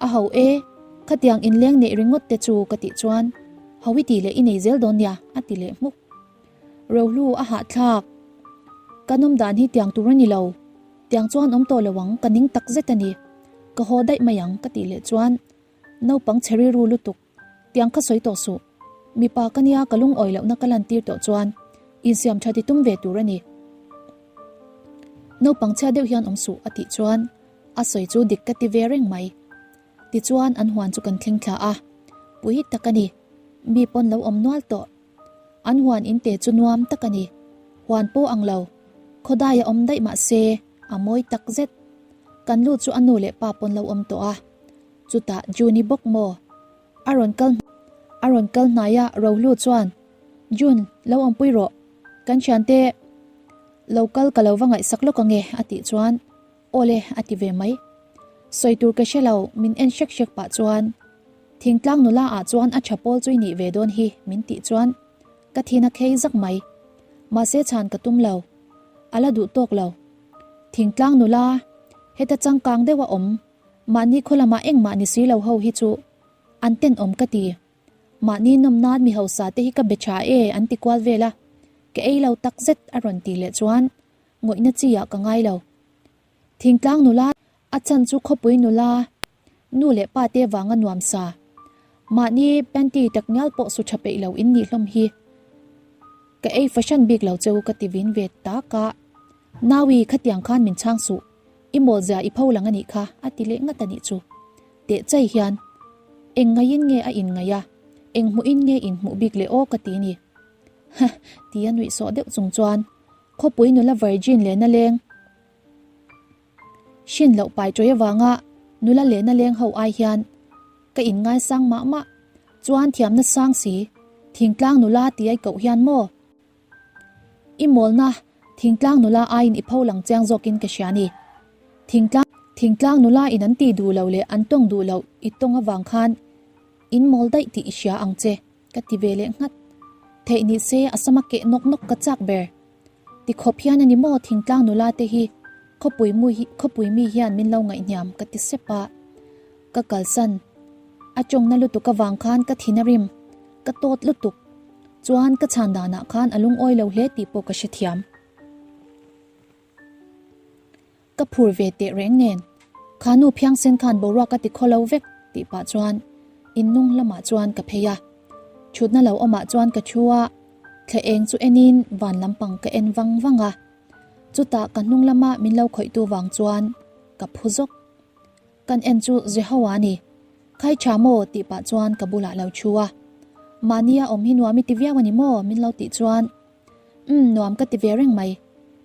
A ho e, khatiang inleng neih ringawt te chu ka tih chuan, ho i tih leh i nei zel dawn nia a ti leh hmuk. Rohlu a hahthlak. Ka nawm dan hi tiang tur a ni lo. Tiang chuan awm tawh lo ang, ka ning tak zet a ni. Ka haw daih mai ang ka tih leh chuan naupang chhe rilru lutuk, tiang kha sawi tawh suh. Mipa ka nia ka lungawi lohna ka lantir tawh chuan insiam tha ti tum ve tur a ni. Naupang chhia deuh hian awm suh a tih chuan a sawi chu dik ka ti ve reng mai. Tichuan an huan chu kan thleng thla a, pui tak a ni. Mi pawn lo awm nual tawh. An huan in te chu nuam tak a ni. Huan pawh ang lo. Khawdai a awm daih mah se, a mawi tak zet. Kan lu chu a nu leh pa pawn lo awm tawh a. Chutah June-i bawk maw? A rawn kal a rawn kal hnai a, Rohlu chuan, June, lo awmpui rawh. Kan thiante lo kal ka lo va ngaihsak lawk ange a tih chuan, Awle a ti ve mai. Sawi tur ka hre lo, min en hrek hrek pah chuan thingtlang nula ah chuan a tha pawl chu i nih ve dawn hi min tih chuan ka thin a khei zak mai. Mahse chhan ka tum lo. A la duh tawk lo. Thingtlang nula heta changkang deuh a awm, mahni khaw lamah engmah ni si lo ho hi chu an tenawm ka ti. Mahni nawm nan mi hausa te hi ka be tha e an ti kual vel a, ka ei lo takzet a rawn tih leh chuan ngawihna chi ah ka ngai lo. Thingtlang nula a chan chu khawpui nula nu leh pa te vanga nuam sa. Mahni panty tak ngial pawh su tha peih lo in nih hlawm hi. Ka ei fahran bik lo cheu ka ti vin ve tak a. Naui khatiang khan min chhang suh. I mawl zia i pho lang a nih kha a ti leh ngat a nih chu. Teh chai hian eng ngaiin nge a in ngaih a, eng hmuhin nge in hmuh bik leh aw ka ti ni. Hah ti a nuih sawh deuh chung chuan Khawpui nula virgin lehna leng hrin loh pai tawih avanga nula lehna leng ho ai hian ka in ngaisang mah mah chuan thiamna sang si thingtlang nula ti ai koh hian maw i mawlna thingtlang nula aiin i pho lang chiang zawkin ka hria ni thingtlang thingtlang nula in an tih duh loh leh an tawng duh loh i tawng avang khan in mawl daih tih i hria ang che. Ka ti ve leh nghat. Theih ni se a sama keh nawk nawk ka chak ber. Ti khawp hian a ni maw thingtlang nula te hi khawpui mu hi khawpui mi hian min lo ngaihhniam ka ti sep a. Ka kalsan. A tawngna lutuk avang khan ka thin a rim. Ka tawt lutuk. Chuan ka chhan danah khan a lungawi lo hle tih pawh ka hrethiam. Ka phur ve teh reng nen, kha nu phiangsen khan boruak a ti khaw lo vek tih pah chuan in hnung lamah chuan ka phei a. Thutna lo awmah chuan ka thu a. Thla eng chu enin van lampang ka en vang vang a, chutah ka hnung lama min lo khawihtu vang chuan ka phu zawk. Kan en chu Jehoa a ni. Khai tha maw tih pah chuan ka bulah lo thu a. Mahnia awm hi nuam i ti viau a ni maw min lo tih chuan Umm nuam ka ti ve reng mai,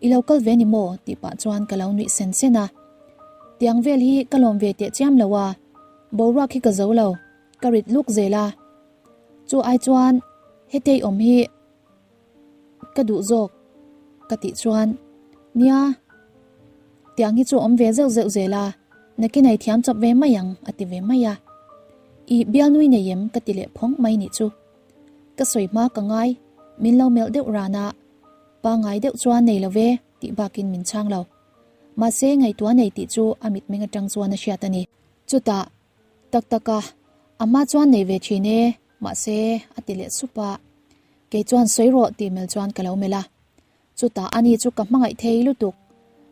i lo kal ve ni maw tih pah chuan ka lo nuih sen sen a. Tiang vel hi ka lawm ve teh chiam lo a, boruak hi ka zo lo, ka rit luk zel a. Chu ai chuan hetei awm hi ka duh zawk ka tih chuan nia tiang hi chu awm ve zeuh zeuh zel a nakin ei thiam chawp ve mai ang a ti ve mai a i bialnui nei em ka ti leh phawng mai nih chu ka sawi hma ka ngai min lo melh deuh ran a pangai deuh chuan nei lo ve tih bakin min chhang lo mahse ngaihtuah nei tih chu a mitmeng atang chuan a hriat a ni chutah Tak tak a, a hma chuan nei ve thin e, mahse a ti leh sup a. Kei chuan sawi rawh tih mel chuan ka lo melh a. Chutah ani chu ka hmangaih thei lutuk.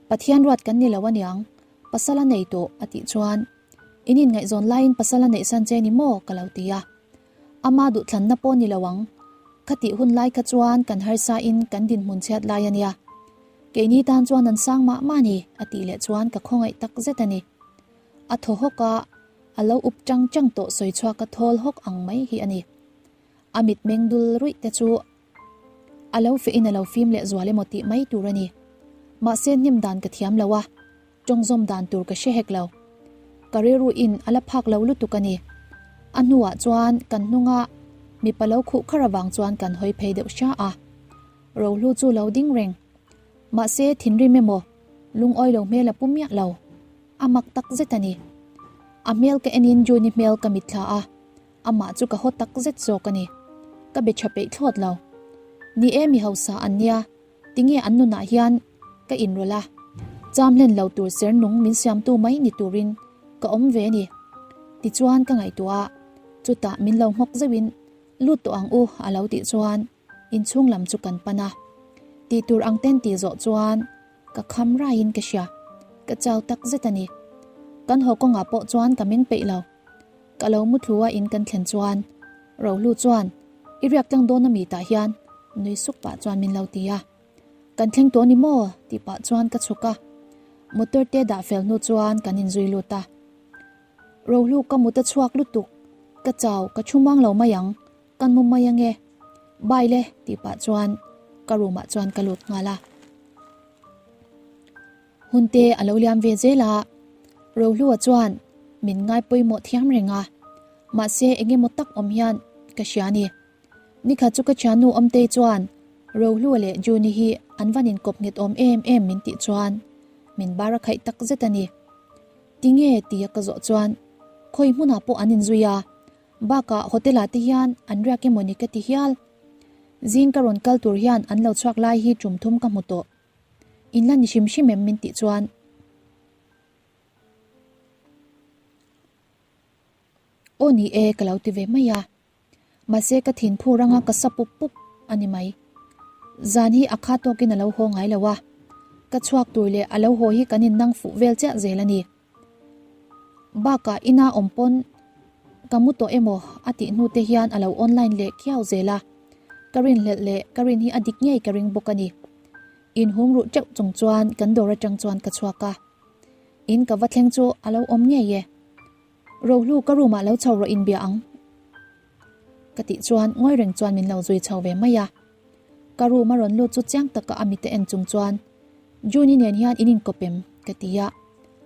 Pathian ruat kan ni lo aniang, pasal a nei tawh a tih chuan in inngaihzawn laiin pasal a neihsan che ni maw ka lo ti a. Ama duhthlanna pawh ni lo ang, khatih hun lai kha chuan kan harsa in kan dinhmun chhiat lai ania. Keini tan chuan an sang mah mah ni a tih leh chuan ka khawngaih tak zet a ni. A thaw hawk a, a lo up chang chang tawh sawi chhuak a thawl hawk ang mai hi a ni. A mitmeng dul ruih te chu a lo feh in a lo fim leh zual emaw tih mai tur a ni. Mahse hnim dan ka thiam lo a, tawngzawm dan tur ka hre hek lo. Ka rilru in a la phak lo lutuk a ni. A hnuah chuan kan hnunga mipa lo khuh khar avang chuan kan hawi phei deuh hra a. Rohlu chu lo ding reng. Mahse thinrim emaw lungawi lo hmel a pu miah lo. A mak tak zet a ni. A hmel ka enin Juni hmel ka mitthla a, amah chu ka haw tak zet zawk a ni. Ka be tha peih thlawt lo. Ni e mi hausa an nia, tinge an nunah hian ka inrawlh a, cham hlen lo tur ser nung min siamtu mai ni turin ka awm ve a ni. Tichuan ka ngaihtuah a, chutah min lo nghawk zeuhin lut tawh ang u a lo tih chuan inchhung lam chu kan pan a. Tih tur ang ten tih zawh chuan Ka kham raiin ka hria, ka chau tak zet a ni. Kan haw kawngah pawh chuan ka meng peih lo. Ka lo mu thlu a in kan thlen chuan Rohlu chuan I riak tlang dawn ami tah hian nui suk pah chuan min lo ti a. Kan thleng tawh ni maw tih pah chuan ka chhuk a. Motor te dah fel hnu chuan kan inzui lut a. Rohlu ka mut a chhuak lutuk, ka chau ka thu mang lo mai ang. Kan mu mai ange, bye le tih pah chuan ka room ah chuan ka lut nghal a. Hun te a lo liam ve zel a, Rohlua chuan min ngai pawimawh thiam reng a, mahse eng emaw tak awm hian ka hria a ni. Nikhat chu ka thiannu Awmtei chuan Rohlua leh Juni hi an van inkawp nghet awm em em min tih chuan min bar a khaih tak zet a ni. Tinge tia ka zawh chuan khawi hmunah pawh an inzui a, Bakah hotel ah te hian an riak emaw ni ka ti hial. Zing ka rawn kal tur hian an lo chhuak lai hi tum thum ka hmu tawh. In la ni hrim hrim em min tih chuan. Aw ni e ka lo ti ve mai a. Mahse ka thin phur anga ka sa pup pup a ni mai. Zan hi a kha tawkin a lo haw ngai lo a. Ka chhuak tur leh a lo haw hi kan innang fuh vel chiah zel a ni. Bakah ina awm pawn ka mu tawh emaw a tih hnu te hian a lo online leh khiau zel a, ka rinhlelh leh ka rin hi a dik ngei ka ring bawk a ni. Inhum ruh teuh chung chuan kan dawr atang chuan ka chhuak a, in ka va thleng chu a lo awm ngei e. Rohlu ka room ah lo chho rawh inbia ang ka tih chuan ngawi reng chuan min lo zui chho ve mai a. Ka room a rawn lut chu chiang taka a mite en chung chuan Juni nen hian in inkawp em? ka ti a,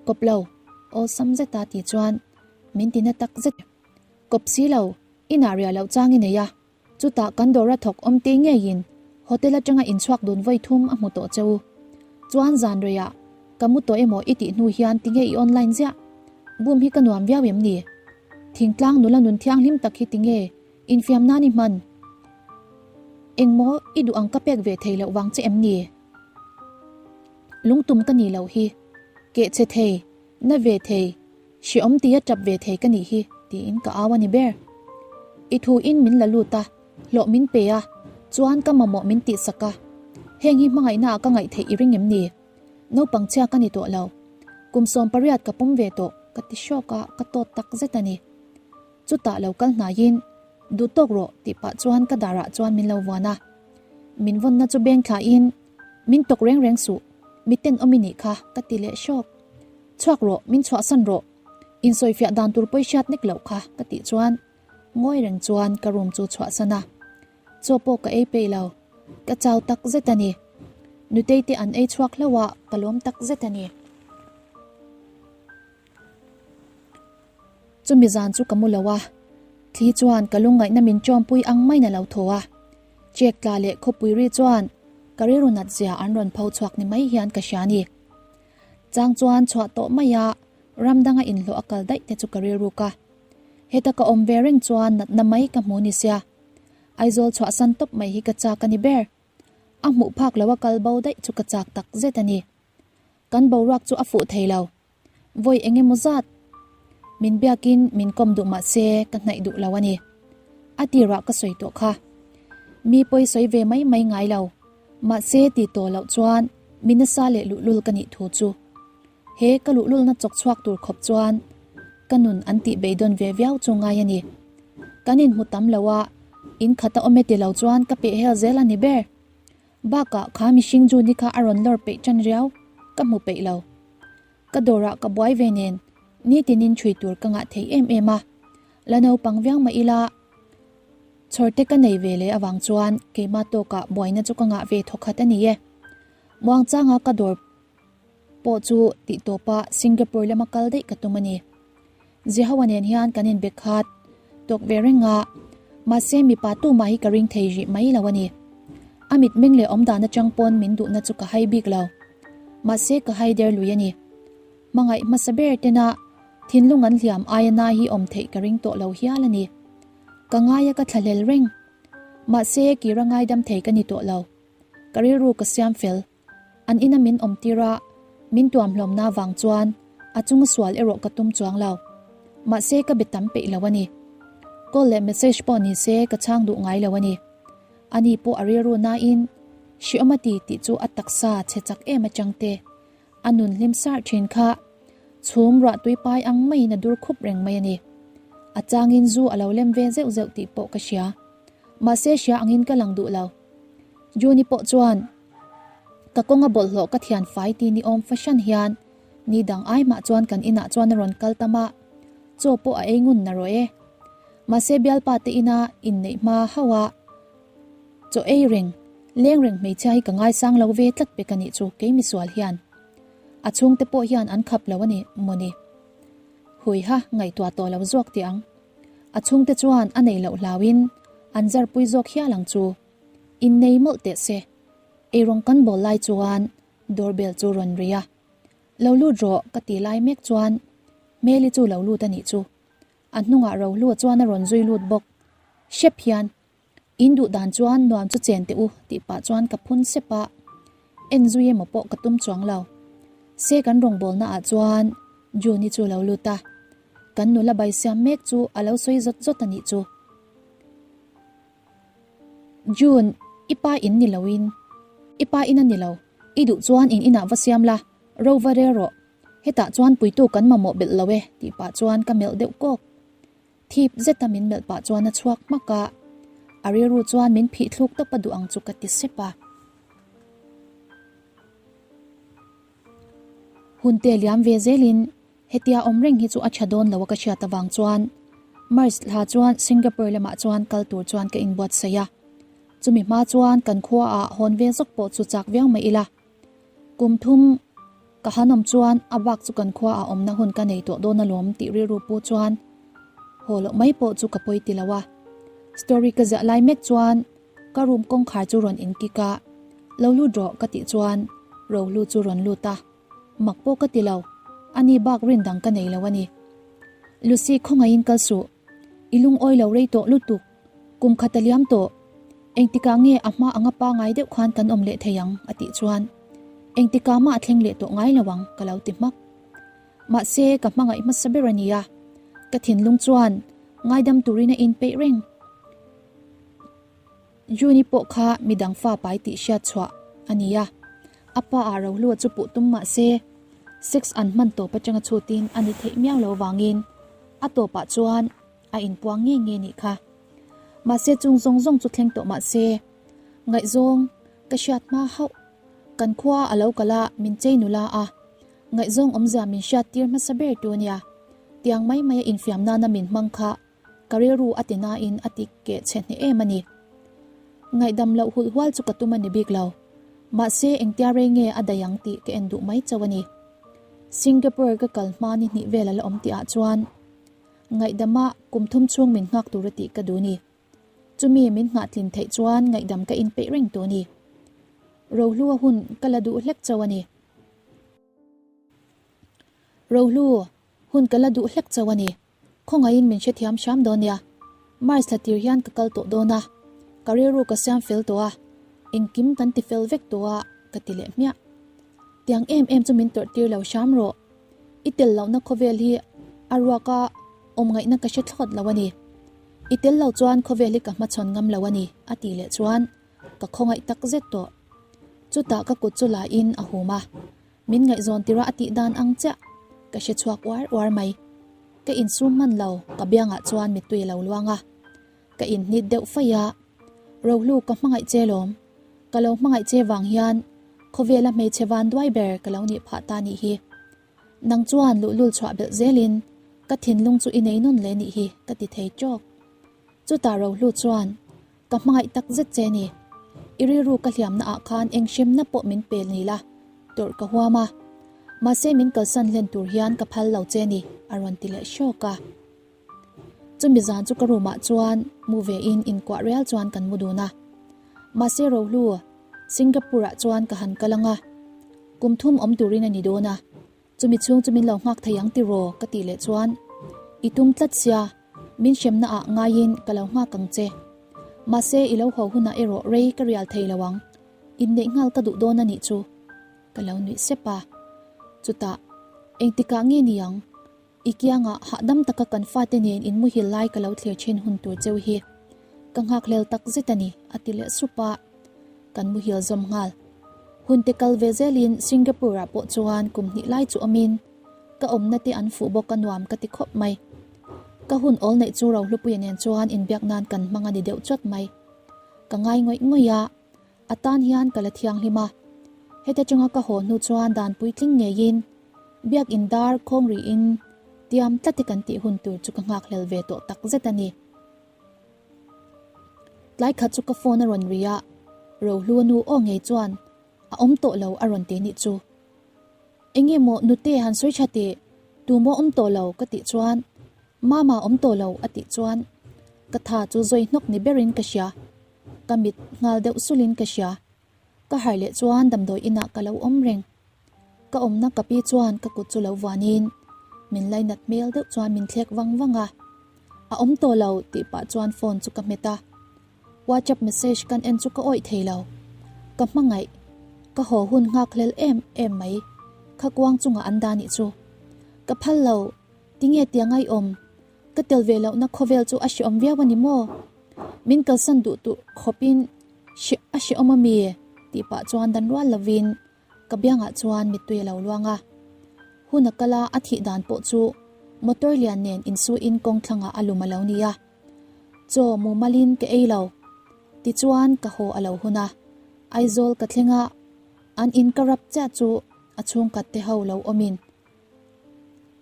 Kawp lo, awlsam zeta ti chuan min ti na tak zet. Kawp si lo, inah riah loh chang i nei a, chutah kan dawr a thawk awm te ngeiin hotel atanga inchhuak dun vawi thum a hmu tawh che u. Chuan zan reiah ka mu tawh emaw i tih hnu hian tinge i online ziah? Bum hi ka nuam viau em ni? Thingtlang nula nun thianghlim tak hi tinge infiam nan i hman? Engmaw i duh ang ka pek ve thei loh vang che em ni? Lungtum ka nih loh hi, keh che thei, na ve thei, hreawm tia tap ve thei ka nih hi tiin ka au a ni ber. I thu in min la lut a, hlawh min pe a, chuan ka mamawh min tihsak a. Heng hi hmangaihna ah ka ngaih theih i ring em ni? Naupang chhia ka ni tawh lo. Kum 18 ka pum ve tawh ka ti hrawk a, ka tawt tak zet a ni. Chutah lo kal hnaiin, Duh tawk rawh tih pah chuan ka darah chuan min lo vuan a. Min vawnna chu beng thla in, Min tawk reng reng suh, mi tenawm i nih kha, ka ti leh hrawk. Chhuak rawh, min chhuahsan rawh. Insawifiah dan tur pawi hriat nek loh kha, ka tih chuan ngawi reng chuan ka room chu chhuahsan a. Chaw pawh ka ei peih lo, ka chau tak zet a ni. Nutei te an ei chhuak hlauh a, ka lawm tak zet a ni. Chumi zan chu ka mu lo a, thli chuan ka lungngaihna min ṭawmpui ang maiin a lo thaw a. Chek tla leh khawpui ri chuan ka rilru nat zia an rawn pho chhuak ni mai hian ka hria a ni. Chang chuan chhuah tawh mai a, ram danga inhlawh a kal daih te chu ka rilruk a. Heta ka awm ve reng chuan natna mai ka hmu ni sia. Aizawl chhuahsan tawp mai hi ka chak a ni ber. A hmuh phak lo a kal bo daih chu ka chak tak zet a ni. Kan boruak chu a fuh thei lo. Vawi eng emaw zat min biakin min kawm duh mah se ka hnaih duh lo a ni. A tirah ka sawi tawh kha. Mi pawi sawi ve mai mai ngai lo. Mahse ti tawh loh chuan mi nasa leh luhlul ka nih thu chu. He ka luhlulna chawk chhuak tur khawp chuan ka nun an tih beidawn ve viau chu ngai a ni. Kan inhmu tam lo a, in khata awm e ti lo chuan ka peh hel zel a ni ber. Bakah kha mihring ju ni kha a rawn lawr peih tan riau, ka hmu peih lo. Ka dawrah ka buai ve nen, nitinin chhui tur ka ngah thei em em a. La naupang viang mah ila, chhawrte ka nei ve leh avang chuan keimah tawkah buaina chu ka ngah ve thawkhat a ni e. Muangchanga ka dawr pawh chu tih tawpa Singapore lama kal daih ka tum a ni. Jehowa nen hian kan inbe khat tawk ve reng a, mahse mipa tumah hi ka ring thei rih mai lo a ni. A mitmeng leh awmdan atang pawn min duhna chu ka hai bik lo. Mahse ka hai der lui a ni. Hmangaih hmasa ber tena thinlung an hliam aia na hi awm theih ka ring tawh lo hial a ni. Ka ngai a ka thlahlel reng. Mahse kira ngaidam thei ka ni tawh lo. Ka rilru ka siam fel. An ina min awm tir a, min tuam hlawmna vang chuan a chunga sual erawh ka tum chuang lo. Mahse ka be tam peih lo a ni. Call leh message pawh ni se ka chhang duh ngai lo a ni. Ani pawh a rilru nain hriawm a ti tih chu a taksa chhe chak em atang te a nun hlim sarh thin kha chhum ruah tui pai ang maiin a dur khup reng mai a ni. A changin zu a lo lem ve zeuh zeuh tih pawh ka hria. Mahse hria angin ka lang duh lo. Juni pawh chuan Ka kawnga bawlhhlawh ka thian fai ti ni awm fahran hian ni dang ai mah chuan kan inah chuan a rawn kal tam a, chaw pawh a ei ngun na rawh e. Mahse bialpa te ina inneih hma hauh a, chaw ei reng, leng reng hmeichhia hi ka ngaisang lo ve tlat pek a nih chu kei misual hian. A chhungte pawh hian an khap lo a ni mawni. Huiha ngaihtuah tawh lo zawk tih ang. A chhungte chuan a neih loh hlauin an zarpui zawk hial ang chu. Innei mawlh teh se. Eirawng kan bawl lai chuan doorbell chu rawn ri a. Lo lut rawh ka ti lai mek chuan Hmeli chu lo lut a nih chu. A hnungah Rohlua chuan a rawn zui lut bawk. Hrep hian, In duh dan chuan nuam chu chen teh u tih pah chuan ka phun sep a. En zui emaw pawh ka tum chuang lo. Se kan rawngbawlna ah chuan June-i chu lo lut a. Kan nula bai siam mek chu a lo sawi zawt zawt a nih chu. June, i pa in ni loin. I pa in a ni lo. I duh chuan in inah va siam la, ro va rel rawh. Hetah chuan puitu kan mamawh belh lo e, tih pah chuan ka melh deuh kawk. Thip zeta min melh pah chuan a chhuak hmak a, a rilru chuan min phih thluk tawp a duh ang chu ka ti sep a. Hunte liam ve zelin Hetia awm reng hi chu a tha dawn lo a ka hriat avang chuan March thla chuan Singapore lamah chuan kal tur chuan ka inbuatsaih a. Chumi hma chuan kan khua ah hawn ve zawk pawh chu chak viau mai ila. Kum thum ka han awm chuan a bak chu kan khua ah awmna hun ka nei tawh dawn alawm tih rilru pu chuan haw loh mai pawh chu ka pawi ti lo a. Story ka ziah lai mek chuan ka room kawngkhar chu rawn in kick a, lo lut rawh ka tih chuan Rohlu chu rawn lut a. Mak pawh ka ti lo, ani bak rin dang ka nei lo a ni. Lucy khawngaihin kal suh, i lungawi lo rei tawh lutuk, kum khat a liam tawh, engtikah nge a hma anga pangai deuh khan kan awm leh thei ang a tih chuan engtikah mah a thleng leh tawh ngai lo ang ka lo ti hmak. Mahse ka hmangaih hmasa ber a ni a, ka thinlung chuan ngaidam turin a inpeih reng. Juni pawh kha midang fa pai tih hriat chhuah a ni a, a pa ah Rohlua chu puh tum mah se sex an hman tawp atanga chhutin a ni theih miau lo vangin a tawpah chuan a inpuang nge nge nih kha. Mahse chung zawng zawng chu thleng tawh mah se. Ngaihzawng ka hriat hma hauh. Kan khua a lo kal a, min chei nula a. Ngaihzawng awmzia min hriat tir hmasa ber tu ania. Tiang mai mai a infiam nana min hmang kha ka rilru a ti nain a ti keh chhe hneh em a ni. Ngaihdam loh hulh hual chu ka tum a ni bik lo. Mahse engtia rei nge a daih ang tih ka en duh mai chauh a ni. Singapore ka kal hma ni hnih vel a la awm tih ah chuan ngaihdama kum thum chhung min nghak tur a tih ka duh ni. Chumi min nghah tlin theih chuan ngaihdam ka inpeih reng tawh a ni. Rohlua hun ka la duh hlek chauh a ni. Rohlu hun ka la duh hlek chauh a ni. Khawngaihin min hrethiam hram dawn nia. Mars thla tir hian ka kal tawh dawn a, ka rilru ka siam fel tawh a, engkim kan ti fel vek tawh a ka ti leh hmiah. Tiang em em chu min tawrh tir lo hram rawh. I tel lohna khawvel hi a ruak a awm ngaihna ka hre thlawt lo a ni. I tel lo chuan khawvel hi ka hmachhawn ngam lo a ni a tih leh chuan ka khawngaih tak zet tawh. Chutah ka kut chu la in a hum a, min ngaihzawn tirah a tih dan ang chiah ka hre chhuak uar uar mai. Ka insum hman lo, ka biangah chuan mittui a lo luang a, ka inhnit deuh faih a, Rohlu ka hmangaih che lawm, ka lo hmangaih che vang hian khawvela hmeichhe van duai ber ka lo nih phah ta nih hi. Nang chuan luhlul chhuah belh zelin ka thinlung chu i nei nawn le nih hi ka ti thei tawk. Chutah Rohlu chuan Ka hmangaih tak zet che ni. I rilru ka hliamna ah khan eng hremna pawh min pel ni la, tawrh ka huam a. Mahse min kalsan hlen tur hian ka phal lo che ni, a rawn ti leh hrawk a. Chumi zan chu ka room ah chuan mu ve in inkuah rial chuan kan mu dun a. Mahse Rohlu, Singapore ah chuan ka han kal ang a. Kum thum awm turin a ni dawn a. Chumi chhung chu min lo nghak thei ang tiraw? ka tih leh chuan, I tum tlat sia, min hremna ah ngaiin ka lo nghak ang che. Mahse i lo haw hunah erawh rei ka rial thei lo ang, inneih nghal ka duh dawn a nih chu. Ka lo nuih sep a. Chutah, engtikah nge ni ang? I kiangah hahdam taka kan fate nen in muhil lai ka lo thlir thin hun tur cheu hi ka nghakhlel tak zet a ni, a ti leh sup a. Kan muhil zawm nghal. Hun te kal ve zelin Singapore ah pawh chuan kum hnih lai chu awmin ka awmna te an fuh bawk a nuam ka ti khawp mai. Ka hun awl neih chu Rohlupuia nen chuan inbiak nan kan hmang a ni deuh chawt mai. Ka ngai ngawih ngawih a, a tan hian ka la thianghlim a. Heta chunga ka haw hnu chuan dan puitling ngeiin Biak in dar khawng rihin tiam tlat i kan tih hun tur chu ka nghakhlel ve tawh tak zet a ni. Tlai khat chu ka phone a rawn ri a, Rohlua nu aw ngei chuan a awm tawh lo a rawn ti nih chu. Enge maw nute han sawi tha teh, tu maw awm tawh lo ka tih chuan Mama awm tawh lo a tih chuan ka tha chu zawi hnawk ni berin ka hria, ka mit nghal deuh sulin ka hria. Ka harh leh chuan damdawi inah ka lo awm reng. Ka awmna ka pi chuan ka kut chu lo vuanin min lainat hmel deuh chuan min thlek vang vang a. A awm tawh lo tih pah chuan phone chu ka hmet a. WhatsApp message kan en chu ka awih thei lo. Ka hmangaih, ka haw hun nghak hlel em em mai. Kha kuang chungah an dah nih chu. Ka phal lo, tinge tiang ai awm? Ka tel ve lohna khawvel chu a hreawm viau a ni maw? Min kalsan duh tur khawpin hreh a hreawm a mi? tih pah chuan dan rual lovin Ka biangah chuan mittui a lo luang a, hun a kal a, a thih dan pawh chu motor lian nen insuin kawng thlangah a lum a lo ni a. Chaw mumalin ka ei lo. Tichuan ka haw a lo hun a, Aizawl ka thleng a, an in ka rap chiah chu a chhungkhat te ho lo awmin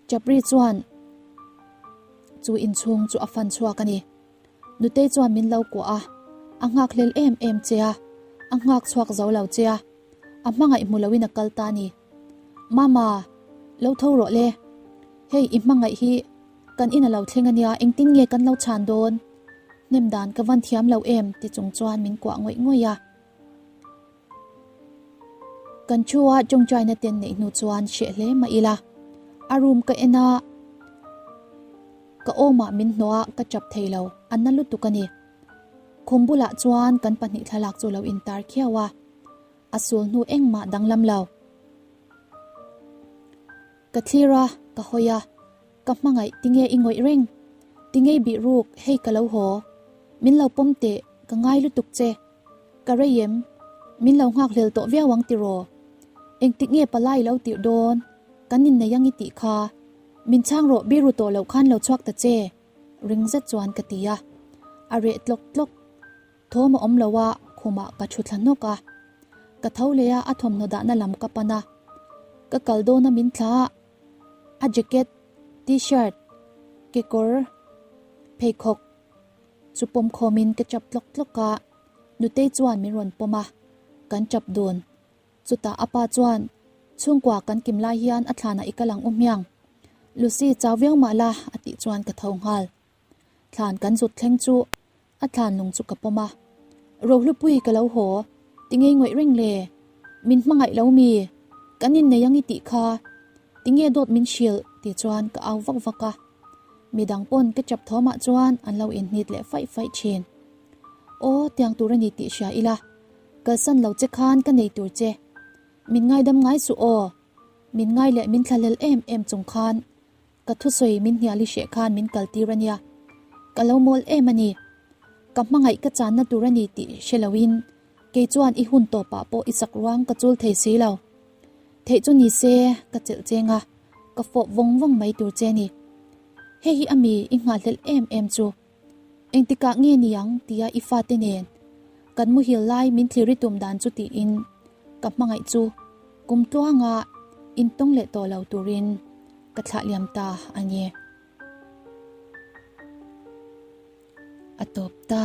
Chapri chuan chu inchhung chu a fan chhuak a ni. Nutei chuan min lo kuah a, a nghak hlel em em che a, a nghak chhuak zo lo che a, a hmangaih hmu loin a kal ta a ni. Mama, lo tho rawh le. Hei i hmangaih hi kan in a lo thleng a nia, engtin nge kan lo chhan dawn? Hnem dan ka van thiam lo em ti chung chuan min kuah ngawih ngawih a. Kan thu a tawngtaina ten neih hnu chuan hreh hle mah ila, a room ka en a, Ka awmah min hnawh a, ka chap thei lo, a na lutuk a ni. Khum bulah chuan kan pahnih thlalak chu lo intar khiau a, a sul hnu engmah danglam lo. Ka thlir a, ka hawi a, ka hmangaih tinge i ngawih reng? Tinge i bih ruk, hei ka lo haw. Min lo pawm teh, ka ngai lutuk che. Ka rei em? Min lo nghakhlel tawh viau ang tiraw? Engtik nge palai i lo tirh dawn? Kan innei ang i tih kha. Min chhang rawh biru tawh loh khan lo chhuak ta che, ring zet chuan ka ti a. A reh tlawk tlawk. Thawm a awm lo a, Khumah ka thu thla hnawk a, ka tho leh a, a thawmhnaw dahna lam ka pan a, ka kal dawn a min thla a, a jacket, t-shirt, kekawr, pheikhawk chu pawm khawmin ka chap tlawk tlawk a, Nutei chuan min rawn pawm a, kan chap dun. Chutah a pa chuan, Chhungkua kan kim lai hian a thlanah i kal ang u hmiang. Lucy chau viau mah la a tih chuan ka tho nghal. Thlan kan zut thleng chu a thlan lung chu ka pawm a. Rohlupui ka lo haw, ti ngei ngawih reng le. Min hmangaih lo mi, kan innei ang i tih kha. Ti nge dawt min hrilh ti chuan ka au vak vak a. Midang pawn ka chap thawmah chuan an lo inhnit leh faih faih thin. Aw, tiang tur a ni tih hria ila, kalsan lo che khan ka nei tur che. Min ngaidam ngai suh aw, min ngai leh min thlahlel em em chung khan Ka thusawi min hnial i hreh khan min kal tir a nia. Ka lo mawl em a ni. Ka hmangaih ka channa tur a ni tih hre loin kei chuan i hun tawpah pawh i sak ruang ka chul thei si lo. Theih chu ni se ka chelh cheng a, ka fawh vawng vawng mai tur che ni. Hei hi a mi i nghahhlelh em em chu. Engtikah nge niang tia i fate nen kan muhil lai min thlir i tum dan chu tiin ka hmangaih chu kum tluanga intawng leh tawh lo turin ka thlah liam ta a ni. A tawp ta.